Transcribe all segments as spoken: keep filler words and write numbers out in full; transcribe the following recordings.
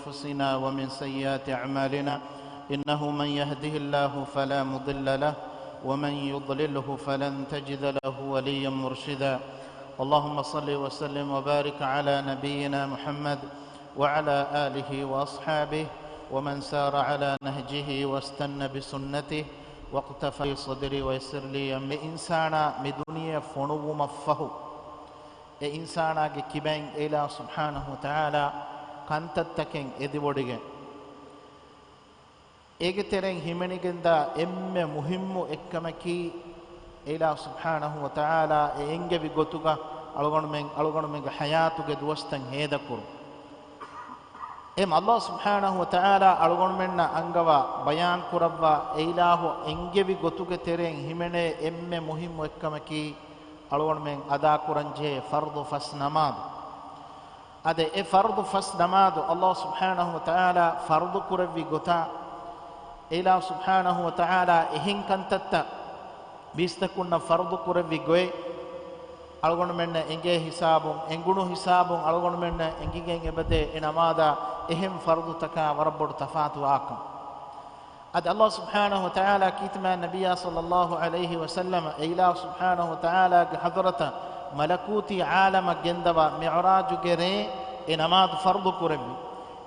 أنفسنا ومن سيئات أعمالنا، إنه من يهده الله فلا مضل له، ومن يضلله فلن تجد له وليا مرشدا. اللهم صل وسلم وبارك على نبينا محمد وعلى آله وأصحابه ومن سار على نهجه واستن بسنته واقتفى. صدري ويسر لي أمري. އިންސާނާ މި ދުނިޔެއަށް ފޮނުއްވުމަށްފަހު، އެ އިންސާނާގެ ކިބައިން އެއިލާހު ސުބްޙާނަހު ވަތަޢާލާ ކަންތައްތަކެއް އެދިވޮޑިގެން، އޭގެ ތެރެއިން ހިމެނިގެންދާ އެންމެ މުހިއްމު އެއްކަމަކީ، އެއިލާހު ސުބްޙާނަހު ވަތަޢާލާ އެ އެންގެވި ގޮތުގަ އަޅުގަނޑުމެން، އަޅުގަނޑުމެންގެ ޙަޔާތުގެ ދުވަސްތައް ހޭދަކުރުން. އެހެން އައްލާހު ސުބްޙާނަހު ވަތަޢާލާ އަޅުގަނޑުމެންނަށް އަންގަވާ، ބަޔާންކުރައްވާ، އެއިލާހު އެންގެވި ގޮތުގެ ތެރެއިން ހިމެނޭ އެންމެ މުހިއްމު އެއްކަމަކީ، އަޅުގަނޑުމެން އަދާކުރަންޖެހޭ ފަރުޟު ފަސް ނަމާދު. އަދި އެ ފަރުޟު ފަސް ނަމާދު އައްލާހު ސުބްޙާނަހު ވަތަޢާލާ ފަރުޟު ކުރެއްވި ގޮތާ، އެއިލާހު ސުބްޙާނަހު ވަތަޢާލާ އެހެން ކަންތައްތައް ބީސްތަކުންނަށް ފަރުޟު ކުރެއްވި ގޮތް، އަޅުގަނޑުމެންނަށް އެނގޭ ހިސާބުން، އެނގުނު ހިސާބުން އަޅުގަނޑުމެންނަށް އެނގިގެން އެބަދޭ އެ ނަމާދާ އެހެން ފަރުޟުތަކާ ވަރަށް ބޮޑު ތަފާތުވާކަން. އަދި އައްލާހު ސުބްޙާނަހު ވަތަޢާލާ ކީރިތި މާތް ނަބިއްޔާ ޞައްލައްލާހު ޢަލައިހި ވަސައްލަމަ އެއިލާހު ސުބްޙާނަހު ވަތަޢާލާގެ ޙަޟްރަތަށް މަލަކޫތީ ޢާލަމަށް ގެންދަވާ މިޢުރާޖުގެ ރޭ އެ ނަމާދު ފަރުޟު ކުރެއްވި.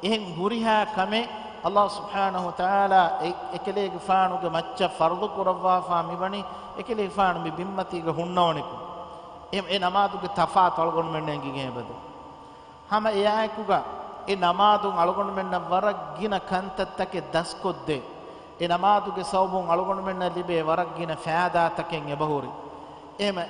އެހެން ހުރިހާ ކަމެއް އައްލާހު ސުބްޙާނަހު ވަތަޢާލާ އެ-، އެކަލޭގެފާނުގެ މައްޗަށް ފަރުޟު ކުރައްވާފާ މިވަނީ އެކަލޭގެފާނު މި ބިންމަތީގަ ހުންނަވަނިކޮށް. އެ، އެ ނަމާދުގެ ތަފާތު އަޅުގަނޑުމެންނަށް އެނގިގެން އެބަދޭ. ހަމަ އެއާއެކުގަ އެ ނަމާދުން އަޅުގަނޑުމެންނަށް ވަރަށް ގިނަ ކަންތައްތަކެއް ދަސްކޮށްދޭ. އެ ނަމާދުގެ ސަބަބުން އަޅުގަނޑުމެންނަށް ލިބޭ ވަރަށް ގިނަ ފައިދާތަކެއް އެބަހުރި. އެހެމަ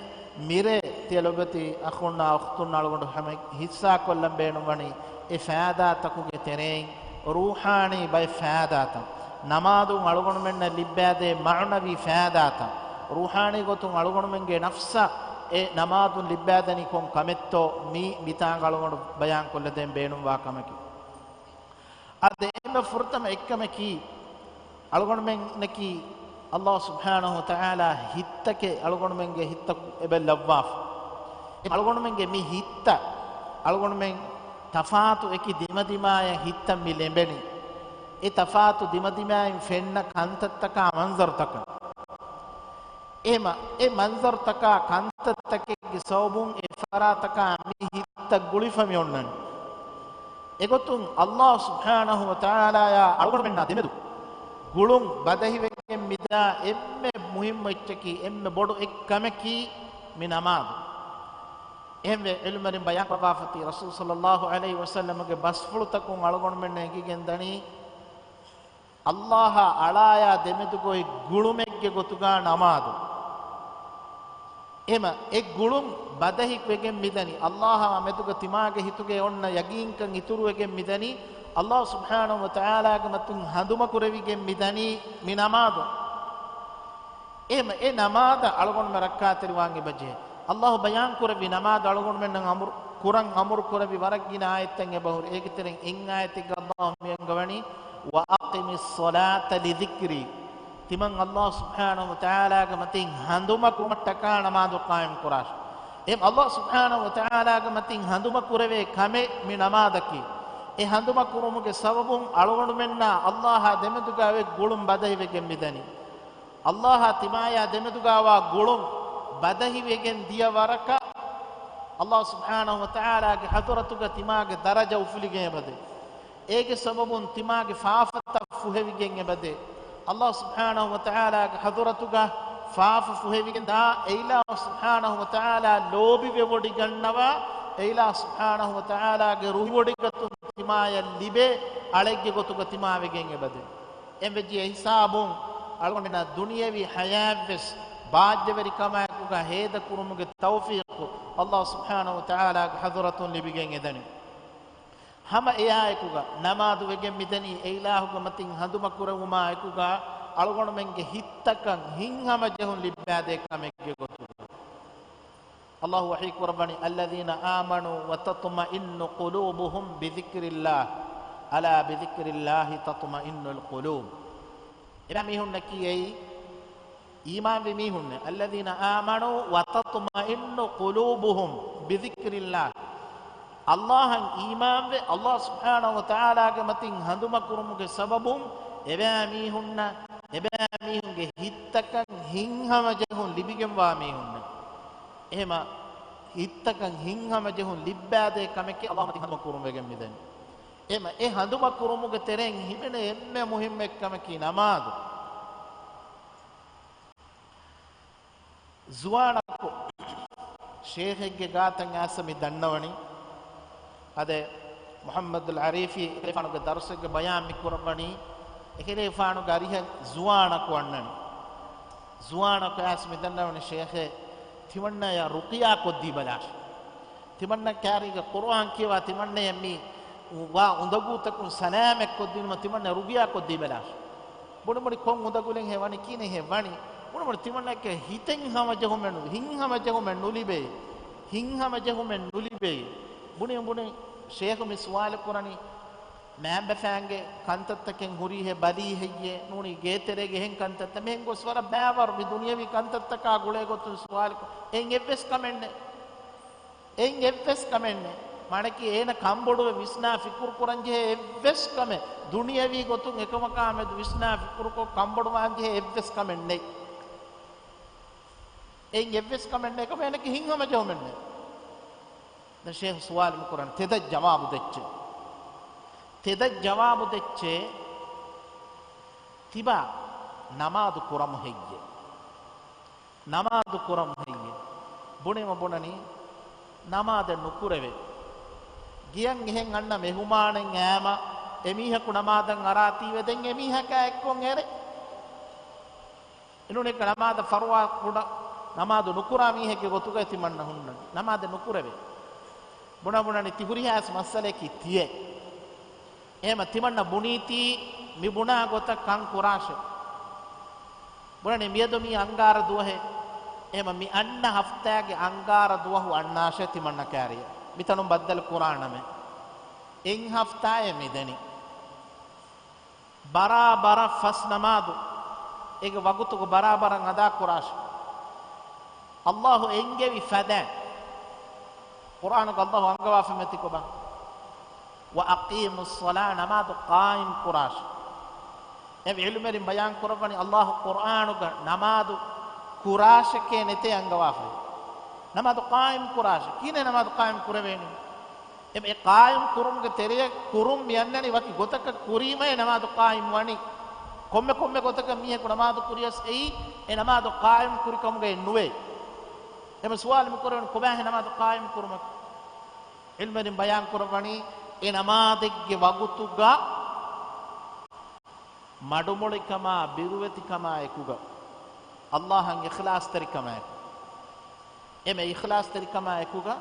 މިރޭ ތިޔަ ލޮބެތި އަޚުންނާ އުޚްތުންނާ އަޅުގަނޑު ހަމަ ހިއްސާކޮށްލަން ބޭނުންވަނީ އެ ފައިދާތަކުގެ ތެރެއިން ރޫޙާނީ ބައެއް ފައިދާތައް، ނަމާދުން އަޅުގަނޑުމެންނަށް ލިއްބާދޭ މަޢުނަވީ ފައިދާތައް، ރޫޙާނީ ގޮތުން އަޅުގަނޑުމެންގެ ނަފްސަށް އެ ނަމާދުން ލިއްބާދެނީ ކޮން ކަމެއްތޯ މީ މިތާނގަ އަޅުގަނޑު ބަޔާންކޮށްލަދޭން ބޭނުންވާ ކަމަކީ. އަދި އެންމެ ފުރަތަމަ އެއްކަމަކީ، އަޅުގަނޑުމެންނަކީ އައްލާހު ސުބްޙާނަހު ވަތަޢާލާ ހިތްތަކެއް އަޅުގަނޑުމެންގެ ހިތަކު އެބަ ލައްވާފަ. އެ އަޅުގަނޑުމެންގެ މި ހިތްތައް އަޅުގަނޑުމެން ތަފާތު އެކި ދިމަދިމާޔަށް ހިތްތައް މި ލެނބެނީ. އެ ތަފާތު ދިމަދިމާއިން ފެންނަ ކަންތައްތަކާ މަންޒަރުތަކަށް. އެހެމަ އެ މަންޒަރުތަކާ ކަންތައްތަކެއްގެ ސަބަބުން އެ ފަރާތަކާ މި ހިތްތައް ގުޅިފަ މި އޮންނަނީ. އެގޮތުން އައްލާހު ސުބްޙާނަހު ވަތަޢާލާޔާ އަޅުގަނޑުމެންނާ ދެމެދު ގުޅުން ބަދަހިވެގެން މިދާ އެންމެ މުހިއްމު އެއްޗަކީ، އެންމެ ބޮޑު އެއްކަމަކީ މި ނަމާދު. އެހެންވެ، ޢިލްމުވެރިން ބަޔާން ކުރައްވާފަތި، ރަސޫލު ޞައްލައްލާހު ޢަލައިހި ވަސައްލަމަގެ ބަސްފުޅުތަކުން އަޅުގަނޑުމެންނަށް އެނގިގެން ދަނީ، އައްލާހާ އަޅާޔާ ދެމެދުގައި ގުޅުމެއްގެ ގޮތުގަ ނަމާދު. އެހެމަ އެ ގުޅުން ބަދަހިވެގެން މިދަނީ، އައްލާހާ މެދުގަ ތިމާގެ ހިތުގައި އޮންނަ ޔަގީންކަން އިތުރުވެގެން މިދަނީ، އައްލާހު ސުބްޙާނަހު ވަތަޢާލާގެ މަތިން ހަނދުމަކުރެވިގެން މިދަނީ މި ނަމާދު. އެހެމަ އެ ނަމާދަށް އަޅުގަނޑުމެން ރައްކާތެރިވާން އެބަޖެހޭ. އައްލާހު ބަޔާން ކުރެއްވި ނަމާދު އަޅުގަނޑުމެންނަށް އަމުރު ކުރަން އަމުރު ކުރެއްވި ވަރަށް ގިނަ އާޔަތްތައް އެބަހުރި. އޭގެ ތެރެއިން އެއް އާޔަތެއްގަ އައްލާހު މި އަންގަވަނީ، "وَأَقِمِ الصَّلَاةَ لِذِكْرِي." ތިމަން އައްލާހު ސުބްޙާނަހު ވަތަޢާލާގެ މަތިން ހަނދުމަކުރުމަށްޓަކާ ނަމާދު ޤާއިމް ކުރާށި. އެހެން އައްލާހު ސުބްޙާނަހު ވަތަޢާލާގެ މަތިން ހަނދުމަ ކުރެވޭ ކަމެއް މި ނަމާދަކީ. އެ ހަނދުމަ ކުރުމުގެ ސަބަބުން އަޅުގަނޑުމެންނާ އައްލާހާ ދެމެދުގައި އޮތް ގުޅުން ބަދަހިވެގެން މިދަނީ. އައްލާހާ ތިމާޔާ ދެމެދުގައިވާ ގުޅުން ބަދަހިވެގެން ދިޔަ ވަރަކަށް، އައްލާހު ސުބްޙާނަހު ވަތަޢާލާގެ ޙަޟްރަތުގަ ތިމާގެ ދަރަޖަ އުފުލިގެން އެބަދޭ. އޭގެ ސަބަބުން ތިމާގެ ފާފަތައް ފުހެވިގެން އެބަދޭ. އައްލާހު ސުބްޙާނަހު ވަތަޢާލާގެ ޙަޟްރަތުގަ ފާފަ ފުހެވިގެން ދާ އެއިލާހު ސުބްޙާނަހު ވަތަޢާލާ ލޯބިވެވޮޑިގަންނަވާ، އެއިލާހު ސުބްޙާނަހު ވަތަޢާލާގެ ރުހިވޮޑިގަތުން ތިމާޔަށް ލިބޭ އަޅެއްގެ ގޮތުގަ ތިމާވެގެން އެބަދޭ. އެންވެއްޖެ އެ ހިސާބުން އަޅުގަނޑުމެންނަށް ދުނިޔެވީ ޙަޔާތްވެސް ބާއްޖަވެރިކަމާއެކުގަ ހޭދަކުރުމުގެ ތައުފީޤު އައްލާހު ސުބްޙާނަހު ވަތަޢާލާގެ ޙަޟްރަތުން ލިބިގެން އެދަނީ. ހަމަ އެއާއެކުގަ ނަމާދު ވެގެން މިދަނީ އެއިލާހުގެ މަތިން ހަނދުމަކުރެވުމާއެކުގަ އަޅުގަނޑުމެންގެ ހިތްތަކަށް ހިތްހަމަޖެހުން ލިއްބާދޭ ކަމެއްގެ ގޮތުގަ. އައްލާހު ވަޙީ ކުރައްވަނީ، "الَّذِينَ آمَنُوا وَتَطْمَئِنُّ قُلُوبُهُمْ بِذِكْرِ اللَّهِ، أَلَا بِذِكْرِ اللَّهِ تَطْمَئِنُّ الْقُلُوبُ." އެބަ މީހުންނަކީ އެއީ އީމާންވި މީހުންނޭ. "الَّذِينَ آمَنُوا وَتَطْمَئِنُّ قُلُوبُهُمْ بِذِكْرِ اللَّهِ." އައްލާހަށް އީމާންވެ، އައްލާހު ސުބްޙާނަހޫ ވަތަޢާލާގެ މަތިން ހަނދުމަކުރުމުގެ ސަބަބުން އެބައިމީހުންނަށް، އެބައިމީހުންގެ ހިތްތަކަށް ހިތްހަމަޖެހުން ލިބިގެންވާ މީހުންނެއް. އެހެމަ ހިތްތަކަށް ހިތްހަމަޖެހުން ލިއްބާދޭ ކަމެކޭ އައްލާހު މަތިން ހަނދުމަކުރުން ވެގެން މިދަނީ. އެހެމަ އެ ހަނދުމަކުރުމުގެ ތެރެއިން ހިމެނޭ އެންމެ މުހިއްމު އެއްކަމަކީ ނަމާދު. ޒުވާނަކު ޝޭޚެއްގެ ގާތަށް އައިސް މި ދަންނަވަނީ. އާދެ، މުޙައްމަދުލް ޢަރީފީ އެކަލޭފާނުގެ ދަރުސެއްގެ ބަޔާން މި ކުރައްވަނީ، އެކަލޭފާނުގެ އަރިހަށް ޒުވާނަކު އަންނަނީ. ޒުވާނަކު އައިސް މި ދަންނަވަނީ، ޝޭޚޭ، ތިމަންނަޔަށް ރުޤިޔާ ކޮށްދީބަލާށި. ތިމަންނަ ކާރީގަ ޤުރުއާން ކިޔަވާ، ތިމަންނަޔަށް މި ވާ އުނދަގޫތަކުން ސަލާމަތްކޮށްދިނުމަށް ތިމަންނަ ރުޤިޔާ ކޮށްދީބަލާށި. ބުނިބުނި ކޮން އުނދަގުލެއް ހޭ ވަނީ، ކިހިނެއް ހޭ ވަނީ؟ ބުނިބުނި ތިމަންނައަކަށް ހިތެއް ހަމަޖެހުމެއް ނު-، ހިތް ހަމަޖެހުމެއް ނުލިބޭ. ހިތް ހަމަޖެހުމެއް ނުލިބޭ. ބުނި ބުނި ޝޭޚު މި ސުވާލު ކުރަނީ، މައިންބަފައިންގެ ކަންތައްތަކެއް ހުރީ ހޭ، ބަލީ ހެއްޔޭ؟ ނޫނީ ގޭތެރޭގެ އެހެން ކަންތައްތައް މިހެން ގޮސް ވަރަށް ބައިވަރު މި ދުނިޔަވީ ކަންތައްތަކާ ގުޅޭ ގޮތުން ސުވާލު ކު-، އެއިން އެއްވެސް ކަމެއް ނެތް. އެއިން އެއްވެސް ކަމެއް ނެތް. މާނައަކީ އޭނަ ކަންބޮޑުވެ ވިސްނާ ފިކުރު ކުރަން ޖެހޭ އެއްވެސް ކަމެއް، ދުނިޔަވީ ގޮތުން އެކަމަކާ މެދު ވިސްނާ ފިކުރުކޮށް ކަންބޮޑުވާން ޖެހޭ އެއްވެސް ކަމެއް ނެތް. އެއިން އެއްވެސް ކަމެއް ނެތް. އެކަމަކު އޭނައަކީ ހިތްހަމަޖެހުމެއް ނެތް. ދެން ޝޭޚު ސުވާލު މި ކުރަން، ތެދަށް ޖަވާބު ދެއްޗޭ. ތެދަށް ޖަވާބު ދެއްޗޭ، ތިބާ ނަމާދު ކުރަމު ހެއްޔޭ؟ ނަމާދު ކުރަމު ހެއްޔޭ؟ ބުނީމަ ބުނަނީ، ނަމާދެއް ނުކުރެވޭ. ގެޔަށް އެހެން އަންނަ މެހުމާނެއް އައީމަ، އެމީހަކު ނަމާދަށް އަރާތީވެ ދެން އެމީހަކާ އެއްކޮށް އެރޭ. އެނޫނެކަ ނަމާދަށް ފަރުވާ ކުޑަ، ނަމާދު ނުކުރާ މީހެއްގެ ގޮތުގައި ތިމަންނަ ހުންނަނީ. ނަމާދެއް ނުކުރެވޭ. ބުނާ ބުނަނީ ތި ހުރިހާ ވެސް މައްސަލައަކީ ތިޔޭ. އެހެމަ ތިމަންނަ ބުނީތީ މި ބުނާ ގޮތަށް ކަން ކުރާށޭ. ބުނަނީ މިއަދު މީ އަންގާރަ ދުވަހޭ. އެހެމަ މި އަންނަ ހަފްތާގެ އަންގާރަ ދުވަހު އަންނާށޭ ތިމަންނަ ކާރިއަށް. މިތަނުން ބައްދަލު ކުރާނަމޭ. އެއް ހަފްތާއޭ މި ދެނީ. ބަރާބަރަށް ފަސް ނަމާދު އޭގެ ވަގުތުގަ ބަރާބަރަށް އަދާ ކުރާށޭ. އައްލާހު އެންގެވި ފަދައިން. ޤުރްއާނުގަ އައްލާހު އަންގަވާފަ މެތި ކޮބާ؟ وَأَقِيمُوا الصَّلَاةَ، ނަމާދު ޤާއިމް ކުރާށޭ. އެ ޢިލްމުވެރިން ބަޔާން ކުރައްވަނީ އައްލާހު ޤުރްއާނުގަ ނަމާދު ކުރާށެކޭ ނެތޭ އަންގަވާފައި. ނަމާދު ޤާއިމް ކުރާށޭ. ކިހިނެއް ނަމާދު ޤާއިމް ކުރެވޭނީ؟ އެ، އެ ޤާއިމް ކުރުމުގެ ތެރެއަށް ކުރުން މި އަންނަނީ ވަކި ގޮތަކަށް ކުރީމަ އެ ނަމާދު ޤާއިމް ވަނީ. ކޮންމެ ކޮންމެ ގޮތަކަށް މީހަކު ނަމާދު ކުރިޔަސް އެއީ އެ ނަމާދު ޤާއިމް ކުރި ކަމުގައެއް ނުވޭ. އެމަ ސުވާލު މި ކުރެވެނީ ކޮބާހޭ ނަމާދު ޤާއިމް ކުރުމަކީ؟ ޢިލްމުވެރިން ބަޔާން ކުރައްވަނީ އެ ނަމާދެއްގެ ވަގުތުގަ މަޑުމޮޅިކަމާ ބިރުވެތިކަމާ އެކުގަ، އައްލާހަށް އިޚްލާޞްތެރިކަމާއެކު. އެމެ އިޚްލާޞްތެރިކަމާ އެކުގަ،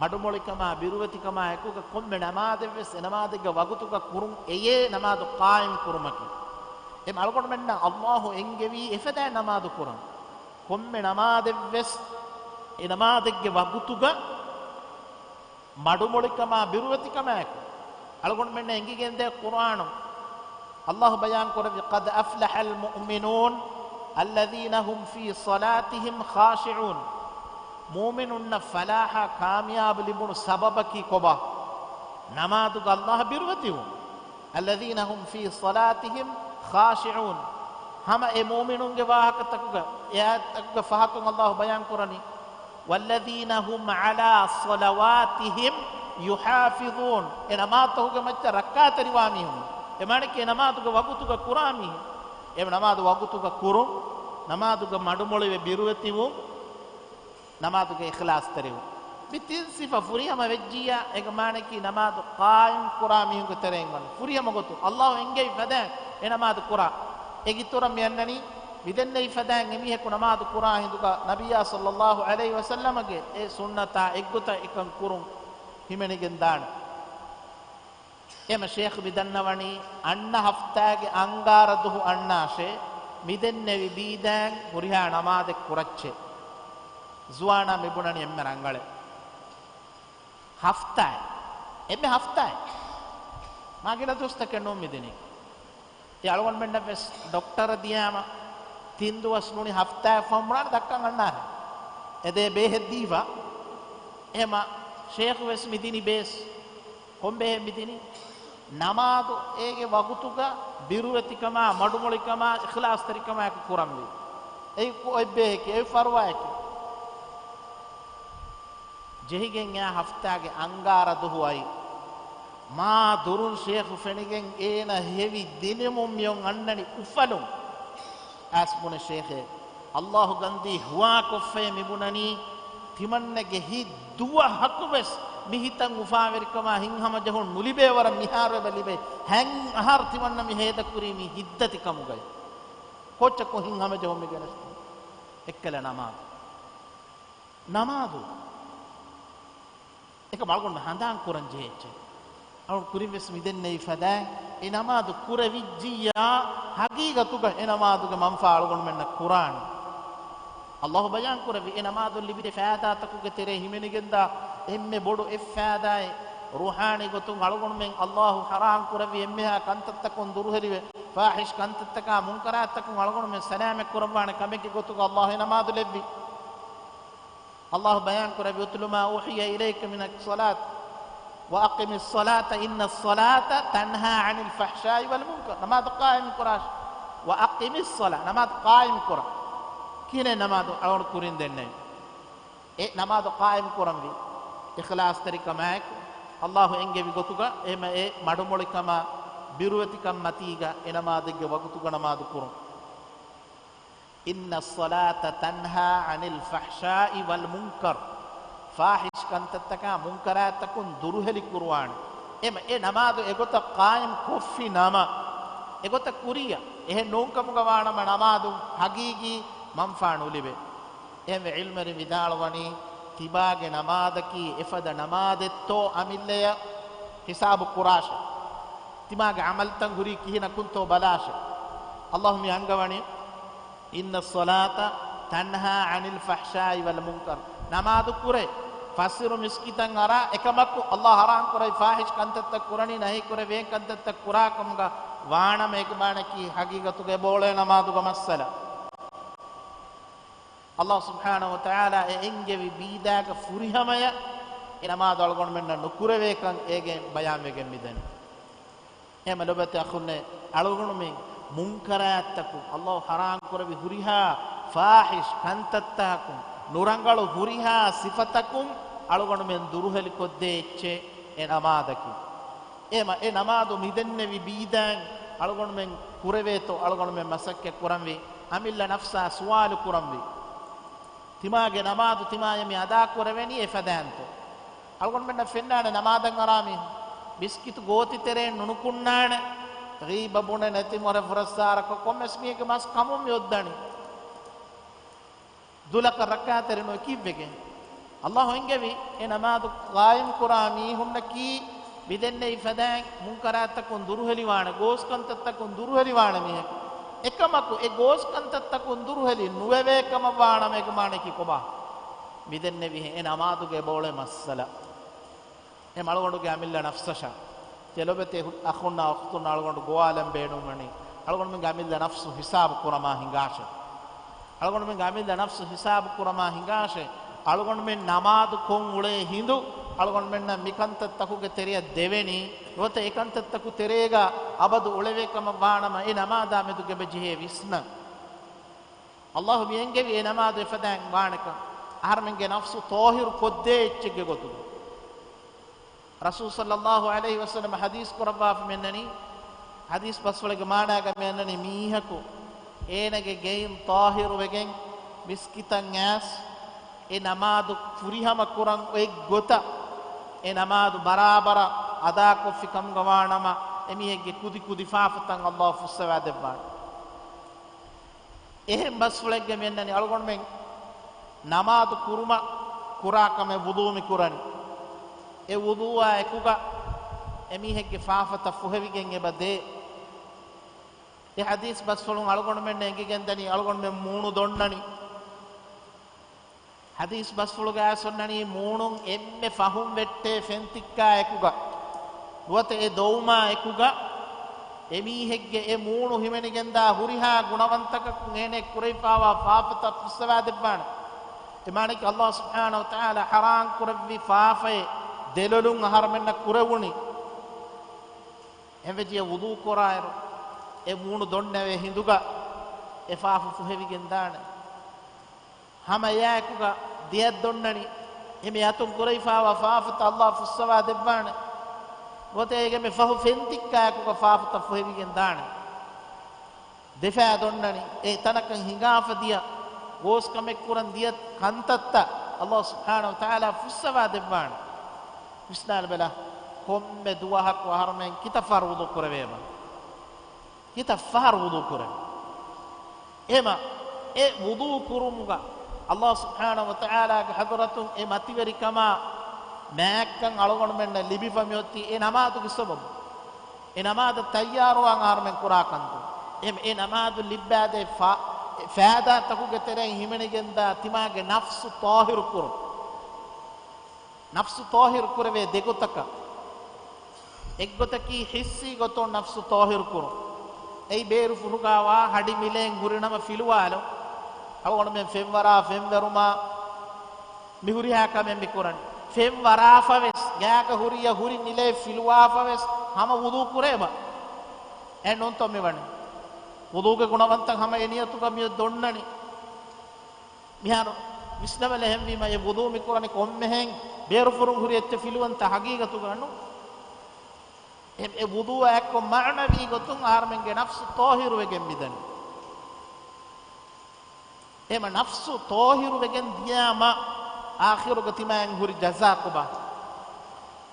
މަޑުމޮޅިކަމާ ބިރުވެތިކަމާ އެކުގަ ކޮންމެ ނަމާދެއްވެސް އެ ނަމާދެއްގެ ވަގުތުގަ ކުރުން އެޔޭ ނަމާދު ޤާއިމް ކުރުމަކީ. އެމެ އަޅުގަނޑުމެންނަށް އައްލާހު އެންގެވީ އެފަދައިން ނަމާދު ކުރަން. ކޮންމެ ނަމާދެއްވެސް އެ ނަމާދެއްގެ ވަގުތުގަ މަޑުމޮޅިކަމާ ބިރުވެތިކަމާއެކު. އަޅުގަނޑުމެންނަށް އެނގިގެންދޭ ޤުރްއާނު އައްލާހު ބަޔާން ކުރެއްވި، "قَدْ أَفْلَحَ الْمُؤْمِنُونَ الَّذِينَ هُمْ فِي صَلَاتِهِمْ خَاشِعُونَ." މުއުމިނުންނަށް ފަލާޙާ ކާމިޔާބު ލިބުނު ސަބަބަކީ ކޮބާ؟ ނަމާދުގަ އައްލާހަށް ބިރުވެތިވުން. "الَّذِينَ هُمْ فِي صَلَاتِهِمْ خَاشِعُونَ." ހަމަ އެ މުއުމިނުންގެ ވާހަކަތަކުގަ، އެ އާޔަތްތަކުގަ ފަހަތުން އައްލާހު ބަޔާން ކުރަނީ، "وَالَّذِينَ هُمْ عَلَىٰ صَلَوَاتِهِمْ يُحَافِظُونَ." އެ ނަމާދުތަކުގެ މައްޗަށް ރައްކާތެރިވާ މީހުން. އެ މާނައަކީ އެ ނަމާދުގެ ވަގުތުގަ ކުރާ މީހުން. އެ ނަމާދު ވަގުތުގަ ކުރުން، ނަމާދުގަ މަޑުމޮޅިވެ ބިރުވެތިވުން، ނަމާދުގަ އިޚްލާޞްތެރިވުން. މި ތިން ސިފަ ފުރިހަމަ ވެއްޖިއްޔާ، އޭގެ މާނައަކީ ނަމާދު ޤާއިމް ކުރާ މީހުންގެ ތެރެއިން ވަނީ. ފުރިހަމަ ގޮތުން އައްލާހު އެންގެވި ފަދައިން އެ ނަމާދު ކުރާ. އޭގެ އިތުރަށް މި އަންނަނީ މި ދެންނެވި ފަދައިން އެމީހަކު ނަމާދު ކުރާ ހިނދުގަ ނަބިއްޔާ ޞައްލައްލާހު ޢަލައިހި ވަސައްލަމަގެ އެ ސުންނަތާ އެއްގޮތަށް އެކަން ކުރުން ހިމެނިގެން ދާނެ. އެމަ ޝޭޚް މި ދަންނަވަނީ، އަންނަ ހަފްތާގެ އަންގާރަ ދުހު އަންނާށޭ، މި ދެންނެވި ބީދައިން ހުރިހާ ނަމާދެއް ކުރައްޗޭ. ޒުވާނާ މި ބުނަނީ އެންމެ ރަނގަޅޭ. ހަފްތާއެއް. އެންމެ ހަފްތާއެއް. މާ ގިނަ ދުވަސްތަކެއް ނޫން މި ދިނީ. އެ އަޅުގަނޑުމެންނަށް ވެސް ޑޮކްޓަރަށް ދިޔާމަ ތިން ދުވަސް ނޫނީ ހަފްތާއެއް ފަހުން ބުނާނެ ދައްކަން އަންނާނެ. އެ ދޭ ބޭހެއް ދީފަ. އެހެމަ ޝޭޚު ވެސް މިދިނި ބޭސް. ކޮންބެހޭ މިދިނީ؟ ނަމާދު އޭގެ ވަގުތުގަ ބިރުވެތިކަމާ، މަޑުމޮޅިކަމާ، އިޚްލާޞްތެރިކަމާއެކު ކުރަންވީ. އެއީ ކޮ-، އޮތްބޭހެކޭ، އެއީ ފަރުވާއެކޭ. ޖެހިގެން އެއާ ހަފްތާގެ އަންގާރަ ދުހު އައި، މާ ދުރުން ޝޭޚު ފެނިގެން އޭނަ ހެވި ދިނުމުން މިއޮން އަންނަނީ އުފަލުން. އައިސް ބުނެ ޝޭޚޭ، ﷲ ގަންދީ ހުވާކޮށްފައޭ މިބުނަނީ، ތިމަންނަގެ ހިތް ދުވަހަކުވެސް މި ހިތަށް އުފާވެރިކަމާ ހިތްހަމަޖެހުން ނުލިބޭވަރަށް މިހާރު އެބަ ލިބޭ. ހަތް އަހަރު ތިމަންނަ މި ހޭދަކުރީ މި ހިތްދަތިކަމުގައި. ކޮއްޗަކު ހިތްހަމަޖެހުން މި ގެނެސްދިނީ؟ އެއްކަލަ ނަމާދު. ނަމާދު. އެކަމަ އަޅުގަނޑު ހަނދާން ކުރަން ޖެހޭ އެއްޗެއް. އަޅުގަނޑު ކުރިން ވެސް މިދެންނެވި ފަދައިން އެ ނަމާދު ކުރެވިއްޖިއްޔާ، ހަގީގަތުގަ އެ ނަމާދުގެ މަންފާ އަޅުގަނޑުމެންނަށް ކުރާނެ. ﷲ ބަޔާން ކުރެއްވި އެ ނަމާދުން ލިބިދޭ ފައިދާތަކުގެ ތެރޭ ހިމެނިގެންދާ އެންމެ ބޮޑު އެއް ފައިދާއެއް، ރޫޙާނީ ގޮތުން އަޅުގަނޑުމެން ﷲ ޙަރާމް ކުރެއްވި އެންމެހާ ކަންތައްތަކުން ދުރުހެލިވެ، ފާޙިޝް ކަންތައްތަކާ މުންކަރާތްތަކުން އަޅުގަނޑުމެން ސަލާމަތް ކުރައްވާނެ ކަމެއްގެ ގޮތުގަ ﷲ އެ ނަމާދު ލެއްވި. ﷲ ބަޔާން ކުރެއްވި، اتل ما أوحي إليك من الصلاة وأقم الصلاة إن الصلاة تنهى عن الفحشاء والمنكر. ނަމާދު ޤާއިމް ކުރާށި. وأقم الصلاة، ނަމާދު ޤާއިމް ކުރަން. ކިހިނެއް ނަމާދު އަޅުގަނޑު ކުރިން ދެންނެވި؟ އެ ނަމާދު ޤާއިމް ކުރަންވީ އިޚްލާޞްތެރިކަމާއެކު، ﷲ އެންގެވި ގޮތުގަ، އެހެމަ އެ މަޑުމޮޅިކަމާ ބިރުވެތިކަން މަތީގަ އެ ނަމާދެއްގެ ވަގުތުގަ ނަމާދު ކުރުން. إن الصلاة تنهى عن الفحشاء والمنكر. ފާޙިޝް ކަންތައްތަކާ މުންކަރާތްތަކުން ދުރުހެލި ކުރުވާނެ. އެމަ އެ ނަމާދު އެގޮތަށް ޤާއިމް ކޮށްފި ނަމަ، އެގޮތަށް ކުރިޔަށް އެހެން ނޫންކަމުގަ ވާނަމަ ނަމާދު ހަގީގީ މަންފާ ނުލިބޭ. އެހެންވެ ޢިލްމުވެރިން ވިދާޅުވަނީ، ތިބާގެ ނަމާދަކީ އެފަދަ ނަމާދެއްތޯ އަމިއްލަޔަށް ހިސާބު ކުރާށެ. ތިމާގެ ޢަމަލްތައް ހުރީ ކިހިނަކުންތޯ ބަލާށެ. ﷲ މި އަންގަވަނީ، إن الصلاة تنهى عن الفحشاء والمنكر. ނަމާދު ކުރޭ، ފަސްއިރު މިސްކިތަށް އަރާ، އެކަމަކު ﷲ ޙަރާމް ކުރެވި ފާޙިޝް ކަންތައްތައް ކުރަނީ، ނަހީ ކުރެވި އެހެން ކަންތައްތައް ކުރާ ކަމުގަ ވާނަމަ، އޭގެ މާނައަކީ ހަގީގަތުގަ އެބައުޅޭ ނަމާދުގެ މައްސަލަ. ﷲ ސުބްޙާނަހޫ ވަތަޢާލާ އެ އެންގެވި ބީދާގެ ފުރިހަމަޔަށް އެ ނަމާދު އަޅުގަނޑުމެންނަށް ނުކުރެވޭކަން އޭގެން ބަޔާންވެގެން މިދަނީ. އެހެމަ ލޮބުވެތި އަޚުންނޭ، އަޅުގަނޑުމެން މުންކަރާތްތަކުން، ﷲ ޙަރާމް ކުރެއްވި ހުރިހާ ފާޙިޝް ކަންތައްތަކުން، ނުރަނގަޅު ހުރިހާ ސިފަތަކުން އަޅުގަނޑުމެން ދުރުހެލިކޮށްދޭ އެއްޗެއް އެ ނަމާދަކީ. އެހެމަ އެ ނަމާދު މިދެންނެވި ބީދާއިން އަޅުގަނޑުމެން ކުރެވޭތޯ އަޅުގަނޑުމެން މަސައްކަތް ކުރަންވީ، އަމިއްލަ ނަފްސާ ސުވާލު ކުރަންވީ. ތިމާގެ ނަމާދު ތިމާޔަށް މި އަދާކުރެވެނީ އެފަދައިންތޯ؟ އަޅުގަނޑުމެންނަށް ފެންނާނެ ނަމާދަށް އަރާ މީހުން މިސްކިތު ގޯތި ތެރެއިން ނުނުކުންނާނެ، ޣީބަ ބުނެ ނެތި މޮރެ ފުރައްސާރަކޮށް ކޮންމެސް މީހެއްގެ މަސް ކަމުން މި އޮއްދަނީ. ދުލަކަށް ރައްކާތެރި ނުވެ ކީއްވެގެން؟ ﷲ އެންގެވި އެ ނަމާދު ޤާއިމް ކުރާ މީހުންނަކީ މިދެންނެވި ފަދައިން މުންކަރާތްތަކުން ދުރުހެލިވާނެ، ގޯސް ކަންތައްތަކުން ދުރުހެލިވާނެ މީހެއް. އެކަމަކު އެ ގޯސް ކަންތައްތަކުން ދުރުހެލި ނުވެވޭ ކަމަށް ވާނަމަ އޭގެ މާނައަކީ ކޮބާ؟ މިދެންނެވިހެން އެ ނަމާދުގަ އެބައުޅޭ މައްސަލަ. އެ އަޅުގަނޑުގެ އަމިއްލަ ނަފްސަށާ. ތިޔަ ލޮބުވެތި އަޚުންނާ އުޚްތުންނާ އަޅުގަނޑު ގޮވާލަން ބޭނުންވަނީ، އަޅުގަނޑުމެންގެ އަމިއްލަ ނަފްސު ހިސާބު ކުރަމާ ހިނގާށޭ. އަޅުގަނޑުމެންގެ އަމިއްލަ ނަފްސު ހިސާބު ކުރަމާ ހިނގާށޭ. އަޅުގަނޑުމެން ނަމާދު ކޮށް އުޅޭ ހިނދު، އަޅުގަނޑުމެންނަށް މިކަންތައްތަކުގެ ތެރެއަށް ދެވެނީ، ނުވަތަ އެކަންތައްތަކު ތެރޭގަ އަބަދު އުޅެވޭ ކަމަށް ވާނަމަ، އެ ނަމާދާ މެދުގަ އެބަ ޖެހޭ ވިސްނަން. ﷲ މި އެންގެވި އެ ނަމާދު އެފަދައިން ވާނެކަން، އަހަރުމެންގެ ނަފްސު ޠާހިރު ކޮށްދޭ އެއްޗެއްގެ ގޮތުގަ. ރަސޫލު ޞައްލައްލާހު ޢަލައިހި ވަސައްލަމަ ޙަދީޘް ކުރައްވާފަ މިއަންނަނީ، ޙަދީޘް ބަސްފުޅެއްގެ މާނާގަ މިއަންނަނީ، މީހަކު އޭނަގެ ގެއިން ޠާހިރުވެގެން މިސްކިތަށް އައިސް، އެ ނަމާދު ފުރިހަމަ ކުރަން އޮތް ގޮތަށް، އެ ނަމާދު ބަރާބަރަށް އަދާކޮށްފި ކަމުގަ ވާނަމަ، އެމީހެއްގެ ކުދި ކުދި ފާފަތައް ﷲ ފުއްސަވާ ދެއްވާނެ. އެހެން ބަސްފުޅެއްގަ މިއަންނަނީ އަޅުގަނޑުމެން ނަމާދު ކުރުމަށް ކުރާ ކަމެއް ވުޟޫ މި ކުރަނީ. އެ ވުޟޫއާ އެކުގަ އެމީހެއްގެ ފާފަތައް ފުހެވިގެން އެބަ ދޭ. އެ ޙަދީޘް ބަސްފުޅުން އަޅުގަނޑުމެންނަށް އެނގިގެންދަނީ އަޅުގަނޑުމެން މޫނު ދޮންނަނީ. ޙަދީޘް ބަސްފުޅުގައި އައިސް އޮންނަނީ މޫނުން އެންމެ ފަހުން ވެއްޓޭ ފެންތިއްކާ އެކުގަ، ނުވަތަ އެ ދޮވުމާ އެކުގަ، އެމީހެއްގެ އެ މޫނު ހިމެނިގެންދާ ހުރިހާ ގުނަވަންތަކަކުން އޭނައަށް ކުރެވިފާވާ ފާފަތައް ފުއްސަވާ ދެއްވާނެ. އެ މާނައަކީ ﷲ ސުބްޙާނަހޫ ވަތަޢާލާ ޙަރާމް ކުރެއްވި ފާފައެއް ދެލޮލުން އަހަރުމެންނަށް ކުރެވުނީ. އެހެންވެއްޖެ ވުޟޫ ކުރާއިރު، އެ މޫނު ދޮންނެވޭ ހިނދުގަ އެ ފާފަ ފުހެވިގެން ދާނެ. ހަމަ އެއާއެކުގަ ދެއަތް ދޮންނަނީ. އެމެ އަތުން ކުރެވިފާވާ ފާފަތައް ﷲ ފުއްސަވާ ދެއްވާނެ. ގޮތެއް އޭގެ މެ ފަހު ފެންތިއްކާއެކުގަ ފާފަތައް ފުހެވިގެން ދާނެ. ދެފާ ދޮންނަނީ. އެ ތަނަކަށް ހިނގާފަ ދިޔަ، ގޯސް ކަމެއް ކުރަން ދިޔަ ކަންތައްތައް ﷲ ސުބްޙާނަހޫ ވަތަޢާލާ ފުއްސަވާ ދެއްވާނެ. ވިސްނާލަބަލަ، ކޮންމެ ދުވަހަކު އަހަރުމެން ކިތައް ފަހަރު ވުޟޫ ކުރެވޭބަ؟ ކިތައް ފަހަރު ވުޟޫ ކުރެވޭ؟ އެމަ، އެ ވުޟޫ ކުރުމުގަ ﷲ ސުބްޙާނަހޫ ވަތަޢާލާގެ ޙަޟްރަތުން އެ މަތިވެރިކަމާ މާތްކަން އަޅުގަނޑުމެންނަށް ލިބިފަ މިއޮތީ އެ ނަމާދުގެ ސަބަބު. އެ ނަމާދަށް ތައްޔާރުވާން އަހަރުމެން ކުރާ ކަންތައް. އެ، އެ ނަމާދު ލިއްބާދޭ ފާ-، ފާއިދާތަކުގެ ތެރެއިން ހިމެނިގެންދާ ތިމާގެ ނަފްސު ޠާހިރު ކުރުން. ނަފްސު ޠާހިރު ކުރެވޭ ދެގޮތަކަށް. އެއްގޮތަކީ ޙިއްސީ ގޮތުން ނަފްސު ޠާހިރު ކުރުން. އެއީ ބޭރު ފުރުގާވާ ހަޑި މިލޭން ހުރިނަމަ ފިލުވާލުން. އަޅުގަނޑުމެން ފެންވަރާ ފެންވެރުމާ މި ހުރިހާ ކަމެއް މި ކުރަނީ. ފެން ވަރާފަވެސް، ގާގަ ހުރިޔަ ހުރި މިލޭ ފިލުވާފަވެސް، ހަމަ ވުޟޫ ކުރޭބަ؟ އެ ނޫންތޯ މި ވަނީ؟ ވުޟޫގެ ގުނަވަންތައް ހަމަ އެ ނިޔަތުގަ މިއޮތް ދޮންނަނީ. މިހާރު ވިސްނަވަލަ އެހެންވީމަ، އެ ވުޟޫ މި ކުރަނީ ކޮންމެހެން ބޭރު ފުރުން ހުރި އެއްޗެއް ފިލުވަންތަ؟ ހަގީގަތުގަ ނޫން. އެ، އެ ވުޟޫއާއެއްކޮށް މަޢުނަވީ ގޮތުން އަހަރުމެންގެ ނަފްސު ޠާހިރުވެގެން މިދަނީ. އެމަ ނަފްސު ޠާހިރުވެގެން ދިޔާމަ، އާޚިރުގަ ތިމާއިން ހުރި ޖަޒާ ކޮބާ؟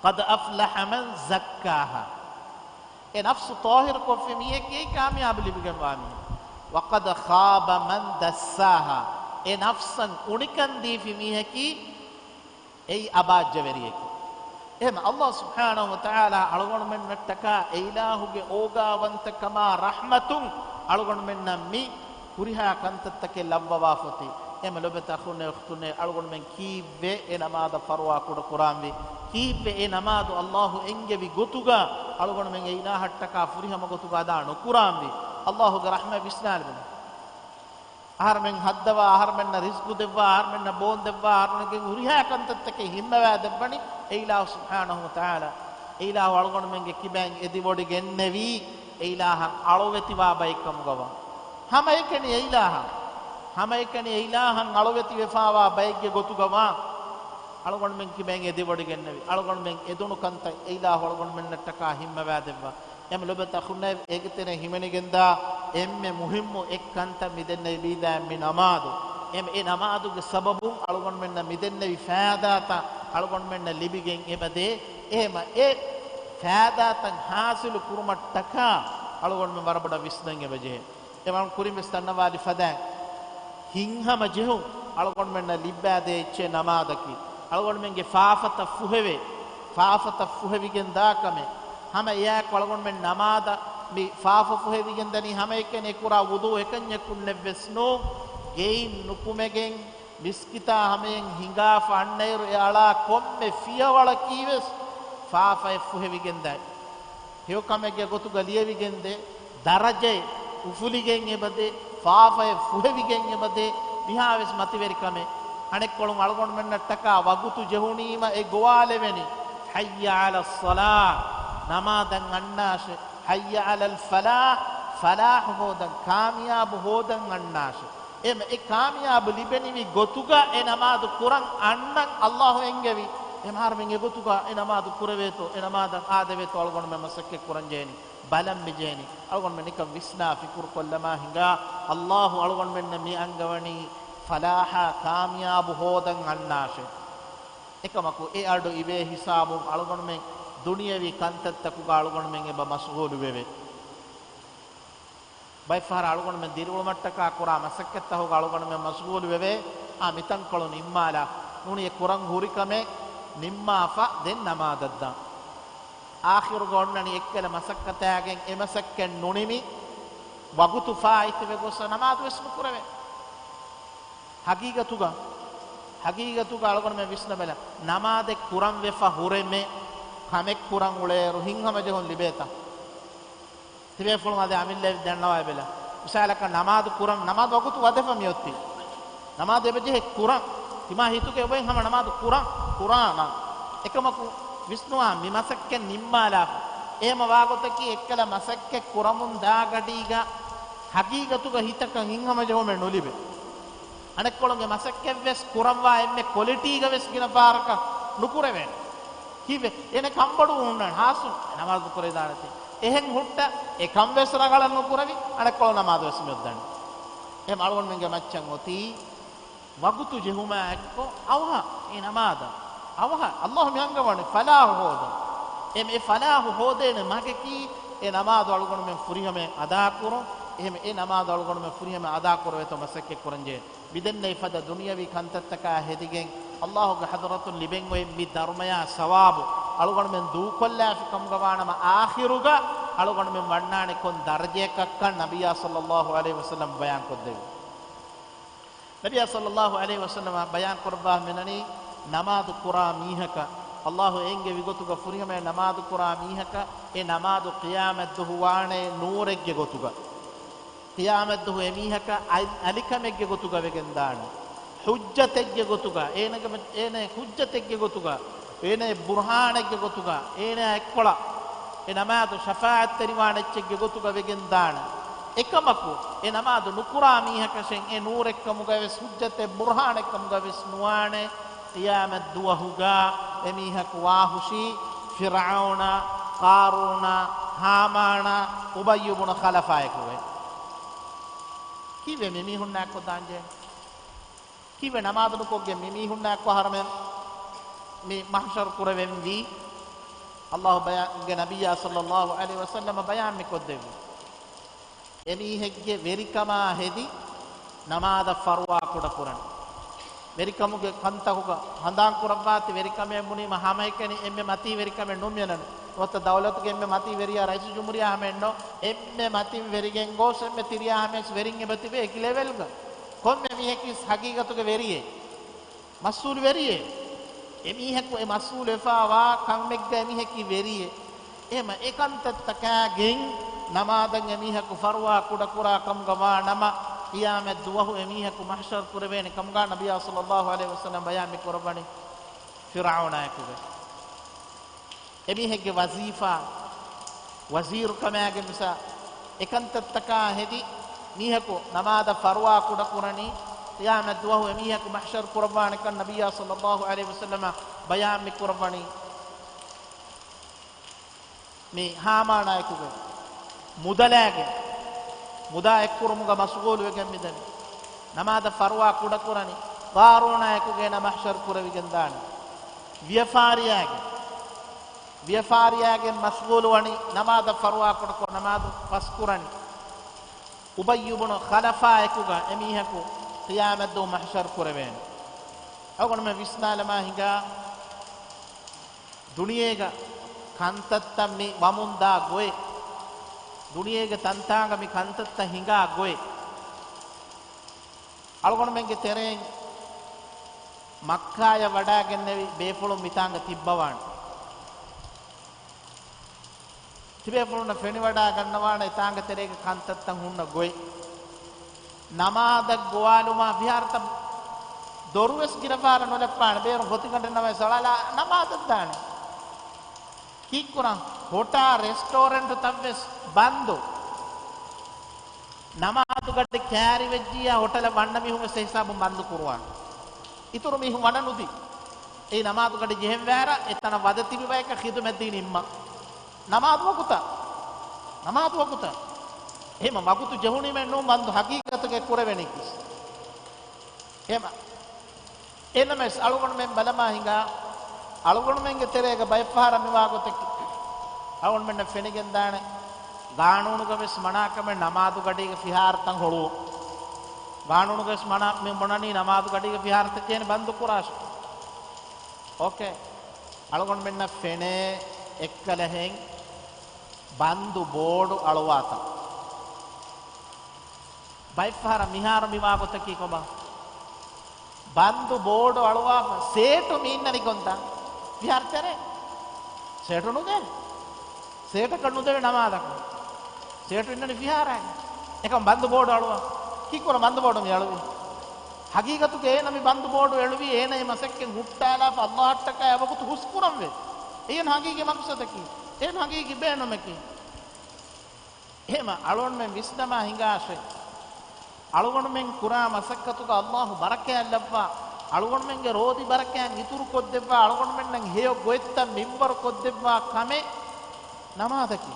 قد أفلح من زكاها. އެ ނަފްސު ޠާހިރު ކޮށްފި މީހަކީ ކާމިޔާބު ލިބިގެންވާ މީހެއް. وقد خاب من دساها. އެ ނަފްސަށް އުނިކަން ދީފި މީހަކީ އެއީ އަބާއްޖަވެރިއެކެ. އެހެން ﷲ ސުބްޙާނަހޫ ވަތަޢާލާ އަޅުގަނޑުމެންނަށްޓަކާ އެއިލާހުގެ އޯގާވަންތަކަމާ ރަޙްމަތުން އަޅުގަނޑުމެންނަށް މި ހުރިހާ ކަންތައްތަކެއް ލައްވަވާ ފޮތި. އެމަ ލޮބެތަ އަޚުންނޭ އުޚްތުންނޭ، އަޅުގަނޑުމެން ކީއްވެ އެ ނަމާދަށް ފަރުވާ ކުޑަ ކުރާންވީ؟ ކީއްވެ އެ ނަމާދު ﷲ އެންގެވި ގޮތުގަ އަޅުގަނޑުމެން އެ އިލާހަށްޓަކާ ފުރިހަމަ ގޮތުގަ އަދާ ނުކުރާންވީ؟ ﷲގެ ރަޙްމަތް ވިސްނާލެވުނު. އަހަރުމެން ހައްދަވާ، އަހަރުމެންނަށް ރިޒްޤު ދެއްވާ، އަހަރުމެންނަށް ބޯން ދެއްވާ، އަހަރުމެންގެ ހުރިހާ ކަންތައްތަކެއް ހިންމަވާ ދެއްވަނީ އެ އިލާހު ސުބްޙާނަހޫ ވަތަޢާލާ. އެ އިލާހު އަޅުގަނޑުމެންގެ ކިބައިން އެދިވޮޑިގެންނެވީ އެ އިލާހަށް އަޅުވެތިވާ ބައެއްކަމުގަވާ. ހަމައެކަނި އެ އިލާހަށް، ހަމައެކަނި އެ އިލާހަށް އަޅުވެތިވެފާވާ ބައެއްގެ ގޮތުގަވާ އަޅުގަނޑުމެން ކިބައިން އެދިވޮޑިގެންނެވި. އަޅުގަނޑުމެން އެދުނު ކަންތައް އެ އިލާހު އަޅުގަނޑުމެންނަށްޓަކާ ހިންމަވާ ދެއްވާ. އެމަ ލޮބެތަ އަޚުންނޭ، އޭގެ ތެރެ ހިމެނިގެންދާ އެންމެ މުހިއްމު އެއްކަންތައް މިދެންނެވި ބީދާ މި ނަމާދު. އެމަ އެ ނަމާދުގެ ސަބަބުން އަޅުގަނޑުމެންނަށް މިދެންނެވި ފާއިދާތައް އަޅުގަނޑުމެންނަށް ލިބިގެން އެބަދޭ. އެހެމަ އެ ފާއިދާތައް ހާސިލު ކުރުމަށްޓަކާ އަޅުގަނޑުމެން ވަރަށް ބޮޑަށް ވިސްނަން އެބަޖެހޭ. އެމަން ކުރިން ވެސް ދަންނަވާލި ފަދައިން، ހިތްހަމަ ޖެހުން އަޅުގަނޑުމެންނަށް ލިއްބާދޭ އެއްޗެއް ނަމާދަކީ. އަޅުގަނޑުމެންގެ ފާފަތައް ފުހެވޭ، ފާފަތައް ފުހެވިގެން ދާ ކަމެއް. ހަމަ އެއާއެކު އަޅުގަނޑުމެން ނަމާދަށް މި ފާފަ ފުހެވިގެން ދަނީ ހަމައެކަނި އެކުރާ ވުޟޫ އެކަންޏަކުންނެއްވެސް ނޫން. ގެއިން ނުކުމެގެން މިސްކިތާ ހަމަޔަށް ހިނގާފަ އަންނައިރު އެ އަޅާ ކޮންމެ ފިޔަވަޅަކީވެސް ފާފައެއް ފުހެވިގެންދާ. ހެޔޮކަމެއްގެ ގޮތުގަ ލިޔެވިގެންދޭ، ދަރަޖައެއް އުފުލިގެން އެބަދޭ، ފާފައެއް ފުހެވިގެން އެބަދޭ، މިހާވެސް މަތިވެރިކަމެއް. އަނެއްކޮޅުން އަޅުގަނޑުމެންނަށްޓަކާ ވަގުތު ޖެހުނީމަ އެ ގޮވާލެވެނީ، حي على الصلاة، ނަމާދަށް އަންނާށޭ، حي على الفلاح، ފަލާޙު ހޯދަން، ކާމިޔާބު ހޯދަން އަންނާށޭ. އެމަ އެ ކާމިޔާބު ލިބެނިވި ގޮތުގަ އެ ނަމާދު ކުރަން އަންނަން ﷲ އެންގެވި. އެމަ އަހަރުމެން އެ ގޮތުގަ އެ ނަމާދު ކުރެވޭތޯ، އެ ނަމާދަށް އާދެވޭތޯ އަޅުގަނޑުމެން މަސައްކަތް ކުރަން ޖެހެނީ. ބަލަން މިޖެހެނީ. އަޅުގަނޑުމެން ނިކަން ވިސްނާ ފިކުރު ކޮށްލަމާ ހިނގާ، ﷲ އަޅުގަނޑުމެންނަށް މި އަންގަވަނީ ފަލާޙާ ކާމިޔާބު ހޯދަން އަންނާށޭ. އެކަމަކު އެ އަޑު އިވޭ ހިސާބުން އަޅުގަނޑުމެން ދުނިޔަވީ ކަންތައްތަކުގަ އަޅުގަނޑުމެން އެބަ މަޝްޣޫލު ވެވޭ. ބައެއްފަހަރަށް އަޅުގަނޑުމެން ދިރިއުޅުމަށްޓަކާ ކުރާ މަސައްކަތްތަކުގަ އަޅުގަނޑުމެން މަޝްޣޫލު ވެވޭ. އާ، މިތަންކޮޅު ނިންމާލާ. ނޫނީ އެ ކުރަން ހުރި ކަމެއް ނިންމާފަ ދެން ނަމާދަށްދާން. އާޚިރުގަ އޮންނަނީ އެއްކަލަ މަސައްކަތާގެން އެ މަސައްކަތް ނުނިމި، ވަގުތު ފާއިތުވެ ގޮސް ނަމާދު ވެސް ނުކުރެވޭ. ހަގީގަތުގަ، ހަގީގަތުގަ އަޅުގަނޑުމެން ވިސްނަބަލަ، ނަމާދެއް ކުރަން ވެފަ ހުރެމެ، ކަމެއް ކުރަން އުޅޭއިރު ހިތްހަމަޖެހުން ލިބޭތަ؟ ތިބޭފުޅުން އަދި އަމިއްލަ ދަންނަވާ އެބެލަ. މިސާލަކަށް ނަމާދު ކުރަން، ނަމާދު ވަގުތު ވަދެފަ މިއޮތީ. ނަމާދު އެބަޖެހޭ ކުރަން. ތިމާ ހިތުގެ އެބައިން ހަމަ ނަމާދު ކުރަން، ކުރާނަން. އެކަމަކު ވިސްނުވާ މި މަސައްކަތް ނިންމާލާފަ. އެހެމަ ވާގޮތަކީ އެއްކަލަ މަސައްކަތް ކުރަމުން ދާ ގަޑީގަ ހަގީގަތުގަ ހިތަކަށް ހިތްހަމަޖެހުމެއް ނުލިބޭ. އަނެއްކޮޅުން އެ މަސައްކަތްވެސް ކުރައްވާ އެންމެ ކޮލިޓީގަވެސް ގިނަ ފަހަރަކަށް ނުކުރެވޭނެ. ކީއްވެ؟ އޭނަ ކަންބޮޑުވުން ހުންނާނެ. ހާސުން ނަމާދު ކުރެވިދާނެތީ. އެހެން ހުއްޓަ އެކަންވެސް ރަނގަޅަށް ނުކުރެވި، އަނެއްކޮޅު ނަމާދުވެސް މިއޮއްދަނީ. އެހެމަ އަޅުގަނޑުމެންގެ މައްޗަށް އޮތީ ވަގުތު ޖެހުމާ އެއްކޮށް އަވަހަށް އެ ނަމާދަށް. އަވަހަށް. އައްލާހު މި އަންގަވަނީ ފަލާހު ހޯދަން. އެހެމަ އެ ފަލާހު ހޯދޭނެ މަގަކީ އެ ނަމާދު އަޅުގަނޑުމެން ފުރިހަމަޔަށް އަދާކުރުން. އެހެމަ އެ ނަމާދު އަޅުގަނޑުމެން ފުރިހަމަޔަށް އަދާކުރެވޭތޯ މަސައްކަތް ކުރަންޖެހޭ. މިދެންނެވި ފަދަ ދުނިޔަވީ ކަންތައްތަކާ ހެދިގެން، އައްލާހުގެ ޙަޟްރަތުން ލިބެން އޮތް މި ދަރުމަޔާ ސަވާބު އަޅުގަނޑުމެން ދޫކޮށްލާފި ކަމުގަ ވާނަމަ، އާޚިރުގަ އަޅުގަނޑުމެން ވަންނާނެ ކޮން ދަރަޖައަކަށްކަން ނަބިއްޔާ ޞައްލައްލާހު ޢަލައިހި ވަސައްލަމް ބަޔާންކޮށްދެއްވި. ނަބިއްޔާ ޞައްލައްލާހު ޢަލައިހި ވަސައްލަމަ ބަޔާންކުރައްވާ މިނަނީ، ނަމާދު ކުރާ މީހަކަށް އައްލާހު އެންގެވި ގޮތުގަ ފުރިހަމަޔަށް ނަމާދު ކުރާ މީހަކަށް އެ ނަމާދު ޤިޔާމަތްދުވަހު ވާނެ ނޫރެއްގެ ގޮތުގަ. ޤިޔާމަތްދުވަހު އެމީހަކަށް އަލި-، އަލިކަމެއްގެ ގޮތުގަ ވެގެންދާނެ. ޙުއްޖަތެއްގެ ގޮތުގަ، އޭނަގެ މަ-، އޭނަ ޙުއްޖަތެއްގެ ގޮތުގަ، އޭނަ ބުރްހާނެއްގެ ގޮތުގަ، އޭނަ އެއްކޮޅަށް އެ ނަމާދު ޝަފާޢަތްތެރިވާނެ އެއްޗެއްގެ ގޮތުގަ ވެގެންދާނެ. އެކަމަކު، އެ ނަމާދު ނުކުރާ މީހަކަށެއް އެ ނޫރެއްކަމުގަވެސް، ޙުއްޖަތެއް ބުރްހާނެއްކަމުގަވެސް ނުވާނެ، ޤިޔާމަތްދުވަހުގަ އެމީހަކު ވާހުށީ ފިރްޢައުނާ، ޤާރޫނާ، ހާމާނާ، އުބައްޔު ބުނު ޚަލަފާއެކުގައި. ކީއްވެ މި މީހުންނާއެއްކޮށް ދާންޖެހޭނެ؟ ކީއްވެ ނަމާދު ނުކޮށްގެން މި މީހުންނާއެއްކޮށް އަހަރުމެން މި މަޙްޝަރު ކުރެވެންވީ؟ އައްލާހު ބަޔާ-، ގެ ނަބިއްޔާ ޞައްލައްލާހު ޢަލައިހި ވަސައްލަމަ ބަޔާން މި ކޮށްދެއްވި. އެމީހެއްގެ ވެރިކަމާ ހެދި ނަމާދަށް ފަރުވާ ކުޑަކުރަން. ވެރިކަމުގެ ކަންތަކުގަ ހަނދާން ކުރައްވާތި، ވެރިކަމޭ ބުނީމަ ހަމައެކަނި އެންމެ މަތީ ވެރިކަމެއް ނޫން މިއަންނަނީ. ނުވަތަ ދައުލަތުގެ އެންމެ މަތީ ވެރިޔާ ރައީސު ޖުމްހޫރިއްޔާ ހަމައެއްނޯ. އެންމެ މަތިން ވެރިގެން ގޮސް އެންމެ ތިރިޔާ ހަމަޔަސް ވެރިން އެބަތިބޭ އެކި ލެވެލްގަ. ކޮންމެ މީހަކީ ހަގީގަތުގެ ވެރިއެއް. މަސްއޫލު ވެރިއެއް. އެމީހަކު އެ މަސްއޫލުވެފާވާ ކަމެއްގަ އެމީހަކީ ވެރިއެއް. އެހެމަ އެކަންތައްތަކާގެން ނަމާދަށް އެމީހަކު ފަރުވާ ކުޑަކުރާ ކަމުގަ ވާ ނަމަ، ޤިޔާމަތް ދުވަހު އެމީހަކު މަޙްޝަރު ކުރެވޭނެ ކަމުގަ ނަބިއްޔާ ޞައްލައްލާހު ޢަލައިހި ވަސައްލަމް ބަޔާން މި ކުރައްވަނީ ފިރްޢައުނާއެކުގަ. އެމީހެއްގެ ވަޒީފާ، ވަޒީރުކަމާގެ މިސާ، އެކަންތައްތަކާ ހެދި މީހަކު ނަމާދަށް ފަރުވާ ކުޑަކުރަނީ، ޤިޔާމަތް ދުވަހު އެމީހަކު މަޙްޝަރު ކުރައްވާނެކަން ނަބިއްޔާ ޞައްލައްލާހު ޢަލައިހި ވަސައްލަމަ ބަޔާން މި ކުރައްވަނީ. މި ހާމާނާއެކުގެ މުދަލާގެ މުދާ އެއްކުރުމުގަ މަޝްޣޫލުވެގެން މިދަނީ. ނަމާދަށް ފަރުވާ ކުޑަކުރަނީ، ޤާރޫނާއެކުގެ ނަ މަޙްޝަރު ކުރެވިގެން ދާނެ. ވިޔަފާރިޔާގެ، ވިޔަފާރިޔާގެ މަޝްޣޫލު ވަނީ، ނަމާދަށް ފަރުވާ ކުޑަކޮށް ނަމާދު ފަސްކުރަނީ. އުބައްޔު ބުނު ޚަލަފާއެކުގަ އެމީހަކު ޤިޔާމަތްދުވަހު މަޙްޝަރު ކުރެވޭނެ. އަޅުގަނޑުމެން ވިސްނާލަމާ ހިނގާ، ދުނިޔޭގަ ކަންތައްތައް މި ވަމުންދާ ގޮތް، ދުނިޔޭގެ ތަންތާނގަ މި ކަންތައްތައް ހިނގާ ގޮތް، އަޅުގަނޑުމެންގެ ތެރެއިން މައްކާޔަށް ވަޑާގެންނެވި ބޭފުޅުން މިތާނގަ ތިއްބަވާނެ. ތިބޭފުޅުންނަށް ފެނިވަޑާގަންނަވާނެ އެތާނގަ ތެރޭގެ ކަންތައްތައް ހުންނަ ގޮތް. ނަމާދަށް ގޮވާލުމާ ފިހާރަތައް ދޮރުވެސް ގިނަ ފަހަރަށް ނުލައްޕާނެ. ބޭރު ހޮތިގަނޑެއް ނަމަވެސް އަޅާލާ ނަމާދަށް ދާނެ. ކީއްކުރަން؟ ހޮޓާ ރެސްޓޯރެންޓުތައްވެސް ބަންދު. ނަމާދުގަޑި ކާރިވެއްޖިއްޔާ ހޮޓަލަށް ވަންނަ މީހުން ވެސް އެހިސާބުން ބަންދު ކުރުވާނެ. އިތުރު މީހުން ވަނަ ނުދީ. އެއީ ނަމާދުގަޑި ޖެހެންވާރަށް އެތަނަށް ވަދެ ތިބި ބަޔަކަށް ޚިދުމަތް ދީން ނިންމަން. ނަމާދު ވަގުތަށް. ނަމާދު ވަގުތަށް. އެހެމަ ވަގުތު ޖެހުނީމެއް ނޫން ބަންދު ހަގީގަތުގައި ކުރެވެނީކީ. އެހެމަ އެނަމެސް އަޅުގަނޑުމެން ބަލަމާ ހިނގާ، އަޅުގަނޑުމެންގެ ތެރޭގަ ބައެއްފަހަރަށް މިވާގޮތަކީ، އަޅުގަނޑުމެންނަށް ފެނިގެންދާނެ، ގާނޫނުގަ ވެސް މަނާކަމެއް ނަމާދުގަޑީގެ ފިހާރަތައް ހޮޅުވުން. ގާނޫނުގަ ވެސް މަނާ މި ބުނަނީ ނަމާދުގަޑީގެ ފިހާރަތައް ކިޔަނީ ބަންދު ކުރާށޭ. އޯކޭ. އަޅުގަނޑުމެންނަށް ފެނޭ އެއްކަލަހެން ބަންދު ބޯޑު އަޅުވާތަން. ބައެއްފަހަރަށް މިހާރު މިވާގޮތަކީ ކޮބާ؟ ބަންދު ބޯޑު އަޅުވާފަ ސޭޓު މި އިންނަނީ ކޮންތާ؟ ފިހާރަ ތެރޭ. ސޭޓު ނުދޭނެ. ސޭޓަކަށް ނުދެވޭ ނަމާދަކަށް. ސޭޓު އިންނަނީ ފިހާރައިގަ. އެކަމް ބަންދު ބޯޑު އަޅުވާ. ކީއްކުރަން ބަންދު ބޯޑު މި އަޅުވީ؟ ހަގީގަތުގަ އޭނަ މި ބަންދު ބޯޑު އެޅުވީ އޭނަ އެ މަސައްކަތް ހުއްޓާލާފަ އައްލާހަށްޓަކާ އެ ވަގުތު ހުސްކުރަންވޭ. އެއިން ހަގީގީ މަޤްޞަދަކީ، އެއިން ހަގީގީ ބޭނުމަކީ. އެހެމަ އަޅުގަނޑުމެން ވިސްނަމާ ހިނގާށޭ. އަޅުގަނޑުމެން ކުރާ މަސައްކަތުގަ އައްލާހު ބަރަކާތް ލައްވާ، އަޅުގަނޑުމެންގެ ރޯދި ބަރަކާތް އިތުރު ކޮށްދެއްވާ، އަޅުގަނޑުމެންނަށް ހެޔޮ ގޮތްތައް މިންވަރު ކޮށްދެއްވާ ކަމެއް ނަމާދަކީ.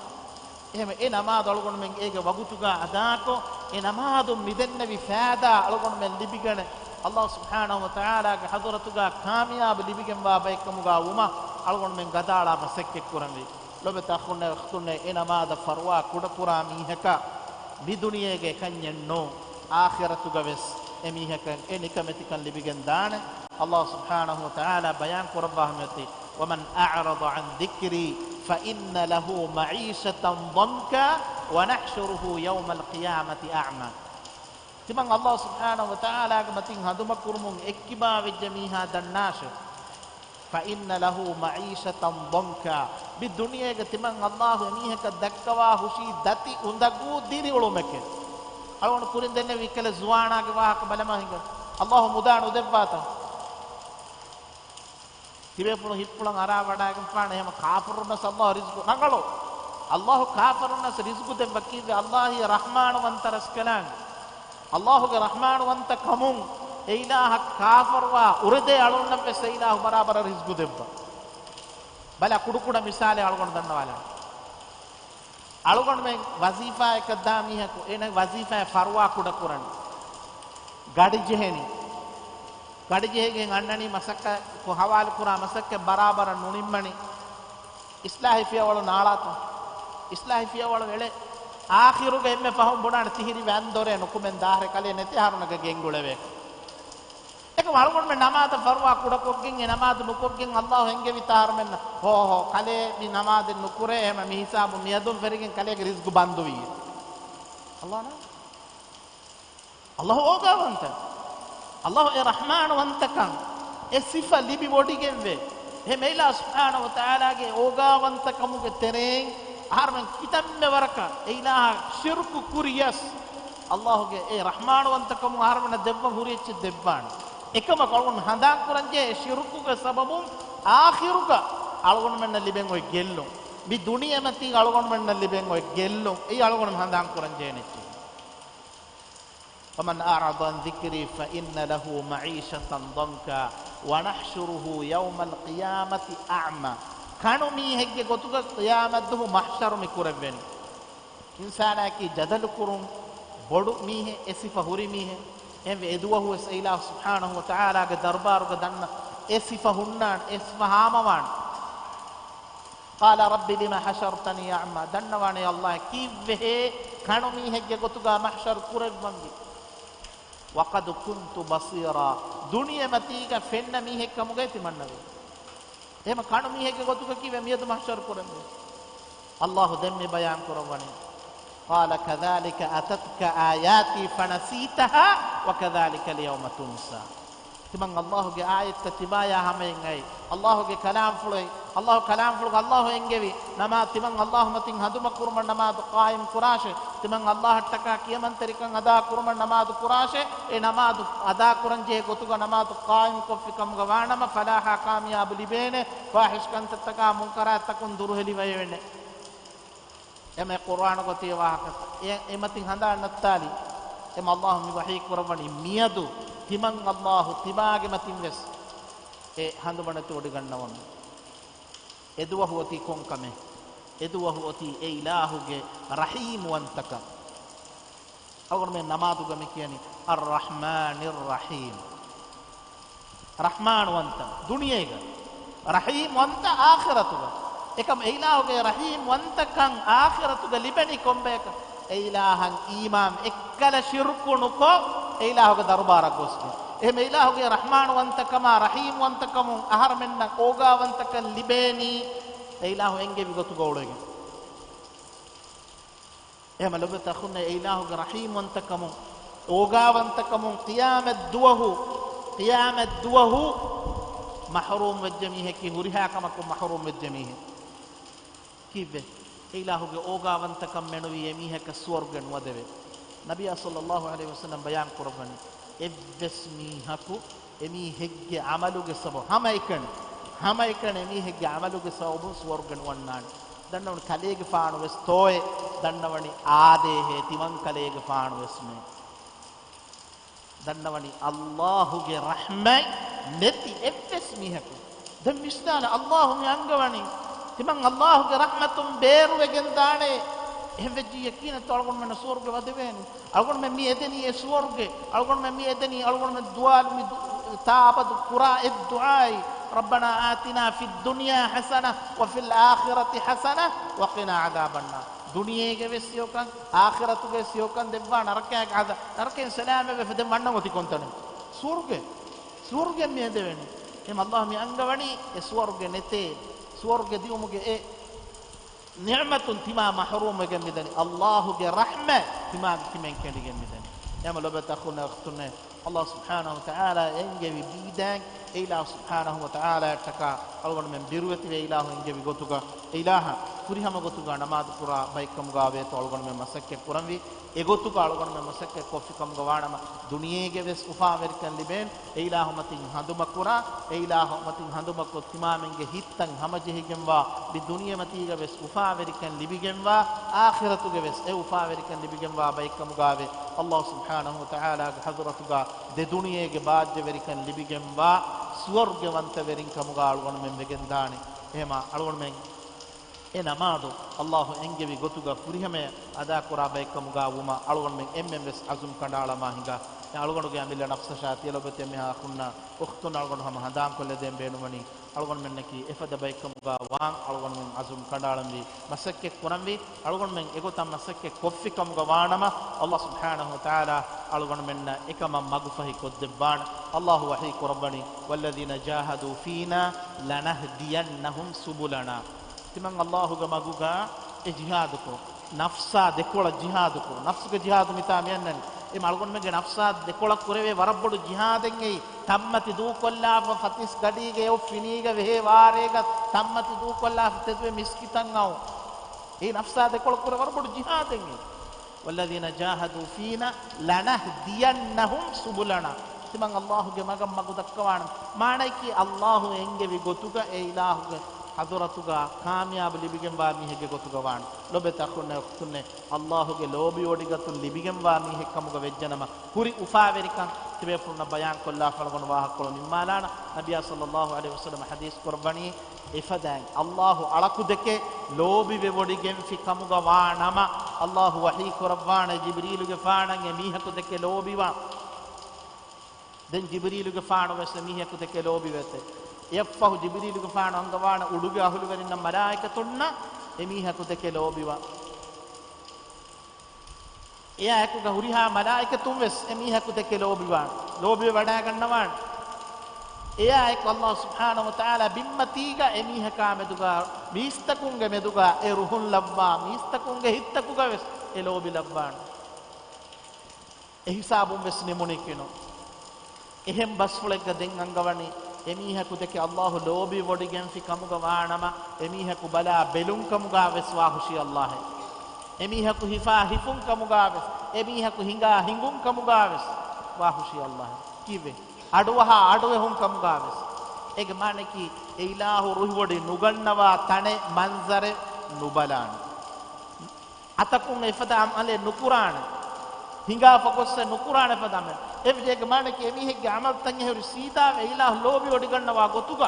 އެހެމަ އެ ނަމާދު އަޅުގަނޑުމެން އޭގެ ވަގުތުގަ އަދާކޮށް، އެ ނަމާދުން މިދެންނެވި ފާއިދާ އަޅުގަނޑުމެން ލިބިގެން، އައްލާހު ސުބްޙާނަހު ވަތަޢާލާގެ ޙަޟްރަތުގަ ކާމިޔާބު ލިބިގެންވާ ބައެއްކަމުގަ ވުމަށް އަޅުގަނޑުމެން ގަދައަޅާ މަސައްކަތްކުރަންވީ. ލޮބުވެތި އަޚުންނޭ އުޚްތުންނޭ، އެ ނަމާދަށް ފަރުވާ ކުޑަކުރާ މީހަކަށް މި ދުނިޔޭގަ އެކަންޏެއް ނޫން، އާޚިރަތުގަ ވެސް އެ މީހަކަށް އެ ނިކަމެތިކަން ލިބިގެން ދާނެ. އައްލާހު ސުބްޙާނަހު ވަތަޢާލާ ބަޔާން ކުރައްވާ ހަމަޔަތީ، وَمَنْ أَعْرَضَ عَنْ ذِكْرِي فَإِنَّ لَهُ مَعِيشَةً ضَنْكًا وَنَحْشُرُهُ يَوْمَ الْقِيَامَةِ أَعْمَى. ތިމަން އައްލާހު ސުބްޙާނަހު ވަތަޢާލާގެ މަތިން ހަނދުމަކުރުމުން އެއްކިބާވެއްޖެ މީހާ ދަންނާށޭ. فَإِنَّ لَهُ مَعِيشَةً ضَنْكًا. މި ދުނިޔޭގަ ތިމަން އައްލާހު އެމީހަކަށް ދައްކަވާ ހުށީ ދަތި އުނދަގޫ ދިރިއުޅުމެކޭ. އަޅުގަނޑު ކުރިން ދެންނެވި ކަލޭ ޒުވާނާގެ ވާހަކަ ބަލަމާ ހިނގާ. އައްލާހު މުދާ ނުދެއްވާތަ؟ ތިބޭފުޅުން ހިތްޕުޅަށް އަރާ ވަޑައިގެންފާނެ. އެހެމަ ކާފަރުންނަސް އައްލާހު ރިޒްގު ރަނގަޅު. އައްލާހު ކާފަރުންނަސް ރިޒްގު ދެއްވަ ކީއްވެ؟ އައްލާހީ ރަޙްމާނުވަންތަ ރަސްކަލާނގެ. އައްލާހުގެ ރަޙްމާނުވަންތަ ކަމުން އެ އިލާހަށް ކާފަރުވާ އުރެދޭ އަޅުންނަށްވެސް އެ އިލާހު ބަރާބަރަށް ރިޒްގު ދެއްވާ. ބަލަ، ކުޑަކުޑަ މިސާލެއް އަޅުގަނޑު ދަންނަވާލަން. އަޅުގަނޑުމެން ވަޒީފާއަކަށް ދާ މީހަކު އޭނަ ވަޒީފާއެއް ފަރުވާ ކުޑަކުރަނީ. ގަޑި ޖެހެނީ. ގަޑި ޖެހިގެން އަންނަނީ މަސައްކަތް، ހަވާލުކުރާ މަސައްކަތް ބަރާބަރަށް ނުނިންމަނީ. އިސްލާހީ ފިޔަވަޅު ނާޅާތޯ؟ އިސްލާހީ ފިޔަވަޅު އެޅޭ. އާޚިރުގަ އެންމެ ފަހުން ބުނާނެ ތިހިރި ވަންދޮރޭ ނުކުމެން ދާހަރެއް ކަލޭ ނެތޭ އަހަރުންނަށް ގެންގުޅެވޭ. އެކަމް އަޅުގަނޑުމެން ނަމާދަށް ފަރުވާ ކުޑަކޮށްގެން އެ ނަމާދު ނުކޮށްގެން އައްލާހު އެންގެވިތާހަރުމެންނަށް، ހޯ ހޯ، ކަލޭ މި ނަމާދެއް ނުކުރޭ، އެހެމަ މި ހިސާބު މިއަދުން ފެށިގެން ކަލޭގެ ރިޒްގު ބަންދުވީ. އައްލާހު ނާ؟ އައްލާހު އޯގާވަންތަ. އައްލާހު އެ ރަޙްމާނުވަންތަކަން އެ ސިފަ ލިބި ވޮޑިގެންވޭ. އެހެމަ އެ އިލާހު ސުބްޙާނަހު ވަތަޢާލާގެ އޯގާވަންތަކަމުގެ ތެރެއިން އަހަރުމެން ކިތަންމެ ވަރަކަށް އެ އިލާހަށް ޝިރުކު ކުރިޔަސް، އައްލާހުގެ އެ ރަޙްމާނުވަންތަކަމުން އަހަރުމެންނަށް ދެއްވަން ހުރި އެއްޗެއް ދެއްވާނެ. އެކަމަކު އަޅުގަނޑު ހަނދާންކުރަންޖެހޭ އެ ޝިރުކުގެ ސަބަބުން އާޚިރުގަ އަޅުގަނޑުމެންނަށް ލިބެން އޮތް ގެއްލުން. މި ދުނިޔެމަތީގަ އަޅުގަނޑުމެންނަށް ލިބެން އޮތް ގެއްލުން. އެއީ އަޅުގަނޑު ހަނދާންކުރަންޖެހޭނެ އެއްޗެއް. وَمَنْ أَعْرَضَ عَنْ ذِكْرِي فَإِنَّ لَهُ مَعِيشَةً ضَنْكًا وَنَحْشُرُهُ يَوْمَ الْقِيَامَةِ أَعْمَى. ކަނު މީހެއްގެ ގޮތުގަ ޤިޔާމަތްދުވަހު މަޙްޝަރު މި ކުރެއްވެނީ. އިންސާނާއަކީ ޖަދަލުކުރުން ބޮޑު މީހެއް، އެ ސިފަ ހުރި މީހެއް. އެހެންވެ އެދުވަހުވެސް އެ އިލާހު ސުބްޙާނަހު ވަތަޢާލާގެ ދަރުބާރުގަ ދަންނަ އެ ސިފަ ހުންނާނެ، އެ ސިފަ ހާމަވާނެ. قَالَ رَبِّ لِمَ حَشَرْتَنِي أَعْمَى. ދަންނަވާނެ އައްލާހް ކީއްވެހޭ ކަނު މީހެއްގެ ގޮތުގަ މަޙްޝަރު ކުރެއްވަންވީ. وَقَدْ كُنْتُ بَصِيرًا. ދުނިޔެމަތީގަ ފެންނަ މީހެއްކަމުގައި ތިމަންނަވޭ. އެހެމަ ކަނު މީހެއްގެ ގޮތުގަ ކީއްވެ މިއަދު މަޙްޝަރު ކުރަންވީ؟ އައްލާހު ދެން މި ބަޔާން ކުރައްވަނީ. قَالَ كَذَٰلِكَ أَتَتْكَ آيَاتِي فَنَسِيتَهَا وَكَذَٰلِكَ الْيَوْمَ تُنْسَىٰ. ތިމަން އައްލާހުގެ އާޔަތްތައް ތިބާޔާ ހަމައިން އައި، އައްލާހުގެ ކަލާމްފުޅު އައި، އައްލާހު ކަލާމްފުޅުގަ އައްލާހު އެންގެވި ނަމާ، ތިމަން އައްލާހު މަތިން ހަނދުމަ ކުރުމަށް ނަމާދު ޤާއިމް ކުރާށޭ. ތިމަން އައްލާހަށްޓަކާ ކިޔަމަންތެރިކަން އަދާ ކުރުމަށް ނަމާދު ކުރާށޭ. އެ ނަމާދު އަދާ ކުރަން ޖެހޭ ގޮތުގަ ނަމާދު ޤާއިމް ކޮށްފި ކަމުގަ ވާނަމަ، ފަލާޙާ، ކާމިޔާބު ލިބޭނެ. ފާޙިޝް ކަންތައްތަކާ، މުންކަރާތްތަކުން ދުރުހެލިވައެވެނެ. އެމެ ޤުރްއާނުގަ ތިޔަ ވާހަކަ. އެ، އެ މަތިން ހަނދާން ނައްތާލި. އެމަ އައްލާހު މި ވަޙީ ކުރައްވަނީ މިއަދު ތިމަން އައްލާހު ތިބާގެ މަތިން ވެސް އެ ހަނދުމަ ނެތި ވޮޑިގަންނަވަން. އެދުވަހު އޮތީ ކޮން ކަމެއް؟ އެދުވަހު އޮތީ އެ އިލާހުގެ ރަޙީމް ވަންތަކަން. އަޅުގަނޑުމެން ނަމާދުގަ މި ކިޔަނީ الرحمن الرحيم. ރަޙްމާން ވަންތަ ދުނިޔޭގަ، ރަޙީމް ވަންތަ އާޚިރަތުގަ. އެކަމް އެ އިލާހުގެ ރަޙީމް ވަންތަކަން އާޚިރަތުގަ ލިބެނީ ކޮންބަޔަކަށް؟ އެ އިލާހަށް އީމާން އެއްކަލަ ޝިރުކު ނުކޮށް، އެ އިލާހުގެ ދަރުބާރަށް ގޮސްގެން. އެހެން އެ އިލާހުގެ ރަޙްމާން ވަންތަކަމާ ރަޙީމް ވަންތަކަމުން އަހަރުމެންނަށް އޯގާވަންތަކަން ލިބޭނީ، އެ އިލާހު އެންގެވި ގޮތުގަ އުޅެގެން. އެހެމަ ލޮބުވެތި އަޚުންނޭ، އެ އިލާހުގެ ރަޙީމް ވަންތަކަމުން، އޯގާވަންތަކަމުން ޤިޔާމަތް ދުވަހު، ޤިޔާމަތް ދުވަހު މަޙްރޫމް ވެއްޖެ މީހަކީ ހުރިހާ ކަމަކުން މަޙްރޫމް ވެއްޖެ މީހެއް. ކީއްވެ؟ އެ އިލާހުގެ އޯގާވަންތަކަން މެނުވީ އެ މީހަކަށް ސުވަރުގެ ނުވަދެވޭ. ނަބިއްޔާ ޞައްލައްލާހު ޢަލައިހި ވަސައްލަމް ބަޔާން ކުރައްވަނީ، އެއްވެސް މީހަކު އެމީހެއްގެ ޢަމަލުގެ ސަބަބު، ހަމައެކަނި، ހަމައެކަނި މީހެއްގެ ޢަމަލުގެ ސަބަބުން ސުވަރުގެ ނުވަންނާނެ. ދަންނަވަނީ ކަލޭގެފާނު ވެސް ތޯއޭ، ދަންނަވަނީ އާދޭހޭ، ތިމަން ކަލޭގެފާނު ވެސްމޭ. ދަންނަވަނީ ﷲ ގެ ރަޙްމަތް ނެތި އެއްވެސް މީހަކު. ދެން ވިސްނާލަ، ﷲ މި އަންގަވަނީ، ތިމަން ﷲ ގެ ރަޙްމަތުން ބޭރުވެގެން ދާނެ. އެހެން ވެއްޖިއްޔާ ކިހިނެއްތޯ އަޅުގަނޑުމެންނަށް ސުވަރުގެ ވަދެވޭނީ؟ އަޅުގަނޑުމެން މި އެދެނީ އެ ސުވަރުގެ. އަޅުގަނޑުމެން މި އެދެނީ އަޅުގަނޑުމެން ދުވާލު މި ދު-، ތާ އަބަދު ކުރާ އެއް ދުޢާއި، رَبَّنَا آتِنَا فِي الدُّنْيَا حَسَنَةً وَفِي الْآخِرَةِ حَسَنَةً وَقِنَا عَذَابَ النَّارِ. ދުނިޔޭގެ ވެސް ހެޔޮކަން، އާޚިރަތުގެ ވެސް ހެޔޮކަން ދެއްވާ، ނަރަކައިގެ ޢަޛާ-، ނަރަކައިން ސަލާމަތްވެފަ ދެން ވަންނަން އޮތީ ކޮންތަނެއް؟ ސުވަރުގެ. ސުވަރުގެ މި އެދެވެނީ. އެހެން ﷲ މި އަންގަވަނީ އެ ސުވަރުގެ ނެތޭ، ސުވަރުގެ ދިއުމުގެ އެ ނިޢުމަތުން ތިމާ މަޙްރޫމްވެގެން މިދަނީ. ﷲ ގެ ރަޙްމަތް ތިމާގެ ކިމެން ކެނޑިގެން މިދަނީ. އެހެން ލޮބުވެތި އަޚުންނޭ އުޚްތުންނޭ، ﷲ ސުބްޙާނަހޫ ވަތަޢާލާ އެންގެވި ބީދައިން އެ އިލާހު ސުބްޙާނަހޫ ވަތަޢާލާއަށްޓަކާ އަޅުގަނޑުމެން ބިރުވެތިވެ، އިލާހު އެންގެވި ގޮތުގަ އެ އިލާހަށް ފުރިހަމަ ގޮތުގަ ނަމާދު ކުރާ ބައެއްކަމުގަ ވޭތޯ އަޅުގަނޑުމެން މަސައްކަތް ކުރަންވީ. އެގޮތުގަ އަޅުގަނޑުމެން މަސައްކަތް ކޮށްފި ކަމުގަ ވާނަމަ، ދުނިޔޭގެ ވެސް އުފާވެރިކަން ލިބޭން. އެ އިލާހު މަތިން ހަނދުމަކުރާ، އެ އިލާހު މަތިން ހަނދުމަކޮށް، ތިމާމެންގެ ހިތްތައް ހަމަޖެހިގެންވާ، މި ދުނިޔެމަތީގަ ވެސް އުފާވެރިކަން ލިބިގެންވާ، އާޚިރަތުގެ ވެސް އެ އުފާވެރިކަން ލިބިގެންވާ ބައެއްކަމުގަވޭ. ﷲ ސުބްޙާނަހޫ ވަތަޢާލާގެ ޙަޟްރަތުގަ ދެ ދުނިޔޭގެ ބާއްޖަވެރިކަން ލިބިގެންވާ، ސުވަރުގެވަންތަވެރިން ކަމުގަ އަޅުގަނޑުމެން ވެގެންދާނެ. އެހެމާ އަޅުގަނޑުމެން އެ ނަމާދު ﷲ އެންގެވި ގޮތުގަ ފުރިހަމަޔަށް އަދާކުރާ ބައެއްކަމުގަ ވުމަށް އަޅުގަނޑުމެން އެންމެން ވެސް ޢަޒުމް ކަނޑައަޅަމާ ހިނގާ. އެ އަޅުގަނޑުގެ އަމިއްލަ ނަފްސަށާ ތިޔަ ލޮބުވެތި އެންމެހާ އަޚުންނާ އުޚްތުން އަޅުގަނޑު ހަމަ ހަނދާންކޮށްލަދޭން ބޭނުންވަނީ، އަޅުގަނޑުމެންނަކީ އެފަދަ ބައެއްކަމުގަ ވާން އަޅުގަނޑުމެން ޢަޒުމް ކަނޑައަޅަންވީ، މަސައްކަތް ކުރަންވީ. އަޅުގަނޑުމެން އެގޮތަށް މަސައްކަތް ކޮށްފި ކަމުގަ ވާނަމަ، ﷲ ސުބްޙާނަހޫ ވަތަޢާލާ އަޅުގަނޑުމެންނަށް އެކަމަށް މަގުފަހި ކޮށްދެއްވާނެ. ﷲ ވަޙީ ކުރައްވަނީ، وَالَّذِينَ جَاهَدُوا فِينَا لَنَهْدِيَنَّهُمْ سُبُلَنَا. ތިމަން ﷲ ގެ މަގުގަ އެ ޖިހާދުކޮށް، ނަފްސާ ދެކޮޅަށް ޖިހާދުކޮށް، ނަފްސުގެ ޖިހާދު މިތާ މިއަންނަނީ. އެ އަޅުގަނޑުމެންގެ ނަފްސާ ދެކޮޅަށް ކުރެވޭ ވަރަށް ބޮޑު ޖިހާދެއް އެއީ. ތަންމަތި ދޫކޮށްލާފަ ފަތިސް ގަޑީގެ އޮށް ފިނީގަ ވެހޭ ވާރޭގަ ތަންމަތި ދޫކޮށްލާފަ ތެދުވެ މިސްކިތަށް އައު. އެ ނަފްސާ ދެކޮޅަށް ކުރެ ވަރަށް ބޮޑު ޖިހާދެއް އެއީ. وَالَّذِينَ جَاهَدُوا فِينَا لَنَهْدِيَنَّهُمْ سُبُلَنَا. ތިމަން ﷲ ގެ މަގަށް މަގު ދައްކަވާނަމަ. މާނައަކީ ﷲ އެންގެވި ގޮތުގަ އެ އިލާހުގެ ޙަޟްރަތުގަ ކާމިޔާބު ލިބިގެންވާ މީހެއްގެ ގޮތުގަ ވާނެ. ލޮބުވެތި އަޚުންނޭ އުޚްތުންނޭ، ﷲ ގެ ލޯބިވޮޑިގަތުން ލިބިގެންވާ މީހެއް ކަމުގަ ވެއްޖެނަމަ، ހުރި އުފާވެރިކަން ތިބޭފުޅުންނަށް ބަޔާންކޮށްލާފަ އަޅުގަނޑު ވާހަކަކޮޅު ނިންމާލާނަން. ނަބިއްޔާ ޞައްލައްލާހު ޢަލައިހި ވަސައްލަމަ ޙަދީޘް ކުރައްވަނީ، އެފަދައިން ﷲ އަޅަކުދެކެ ލޯބިވެވޮޑިގެންފި ކަމުގަ ވާނަމަ، ﷲ ވަޙީ ކުރައްވާނެ ޖިބްރީލުގެފާނަށް އެ މީހަކުދެކެ ލޯބިވާން. ދެން ޖިބްރީލުގެފާނު ވެސް އެ މީހަކުދެކެ ލޯބިވޭތެ. އެއަށްފަހު ޖިބްރީލުގެފާނު އަންގަވާނެ އުޑުގެ އަހުލުވެރިންނަށް މަލާއިކަތުންނަށް އެ މީހަކުދެކެ ލޯބިވާން. އެއާއެކުގަ ހުރިހާ މަލާއިކަތުން ވެސް އެ މީހަކުދެކެ ލޯބިވާން، ލޯބިވެވަޑައިގަންނަވާން. އެއާއެކު ﷲ ސުބްޙާނަހޫ ވަތަޢާލާ ބިންމަތީގަ އެ މީހަކާ މެދުގަ، މީސްތަކުންގެ މެދުގަ އެ ރުހުން ލައްވާ، މީސްތަކުންގެ ހިތްތަކުގަ ވެސް އެ ލޯބި ލައްވާން. އެ ހިސާބުން ވެސް ނިމުނީ ކިނު. އެހެން ބަސްފުޅެއްގަ ދެން އަންގަވަނީ، އެމީހަކުދެކެ ﷲ ލޯބިވޮޑިގެންފި ކަމުގަ ވާނަމަ، އެމީހަކު ބަލާ ބެލުން ކަމުގަ ވެސް ވާ ހުށީ ﷲ އޭ. އެމީހަކު ހިފާ ހިފުން ކަމުގަ ވެސް، އެމީހަކު ހިނގާ ހިނގުން ކަމުގަ ވެސް ވާ ހުށީ ﷲ އޭ. ކީއްވެ؟ އަޑުއަހާ އަޑުއެހުން ކަމުގަ ވެސް. އޭގެ މާނައަކީ، އެ އިލާހު ރުހިވޮޑި ނުގަންނަވާ ތަނެއް މަންޒަރެއް ނުބަލާނެ. އަތަކުން އެފަދަ ޢަމަލެއް ނުކުރާނެ. ހިނގާފަ ގޮއްސަ ނުކުރާނެ އެފަދަ ޢަމަލެއް. އެ ވިދޭގެ މާނައަކީ އެމީހެއްގެ ޢަމަލުތައް އެހުރި ސީދާ އެ އިލާހު ލޯބިވޮޑިގަންނަވާ ގޮތުގަ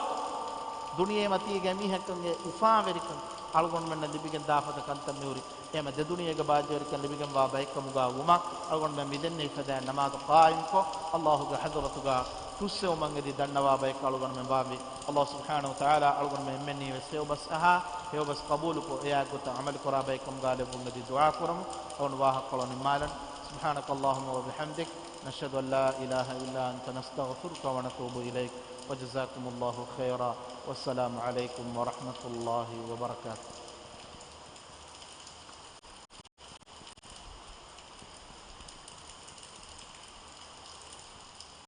ދުނިޔެމަތީގެ އެމީހަކުގެ އުފާވެރިކަން އަޅުގަނޑުމެންނަށް ލިބިގެން ދާފަދަ ކަންތައް މިހުރި. އެހެމަ ދެ ދުނިޔޭގެ ބާއްޖަވެރިކަން ލިބިގެންވާ ބައެއްކަމުގަ ވުމަށް އަޅުގަނޑުމެން މިދެންނެވި އެފަދައިން ނަމާދު ޤާއިމްކޮށް، ﷲ ގެ ޙަޟްރަތުގަ ކުށްސެވުމަށް އެދި ދަންނަވާ ބަޔަކަށް އަޅުގަނޑުމެން ވާންވީ. ﷲ ސުބްޙާނަހޫ ވަތަޢާލާ އަޅުގަނޑުމެން އެންމެންނީ ވެސް ހެޔޮބަސް އަހާ، ހެޔޮބަސް ޤަބޫލުކޮށް، އެއާ ގޮތަށް ޢަމަލުކުރާ ބަޔަކަށް ލެއްވުން އެދި ދުޢާ ކުރަމު. އަޅުގަނޑު ވާހަކަކޮޅު ނިންމާލަން. سبحانك اللهم وبحمدك، نشهد أن لا إله إلا أنت، نستغفرك ونتوب إليك، وجزاكم الله خيرا، والسلام عليكم ورحمة الله وبركاته.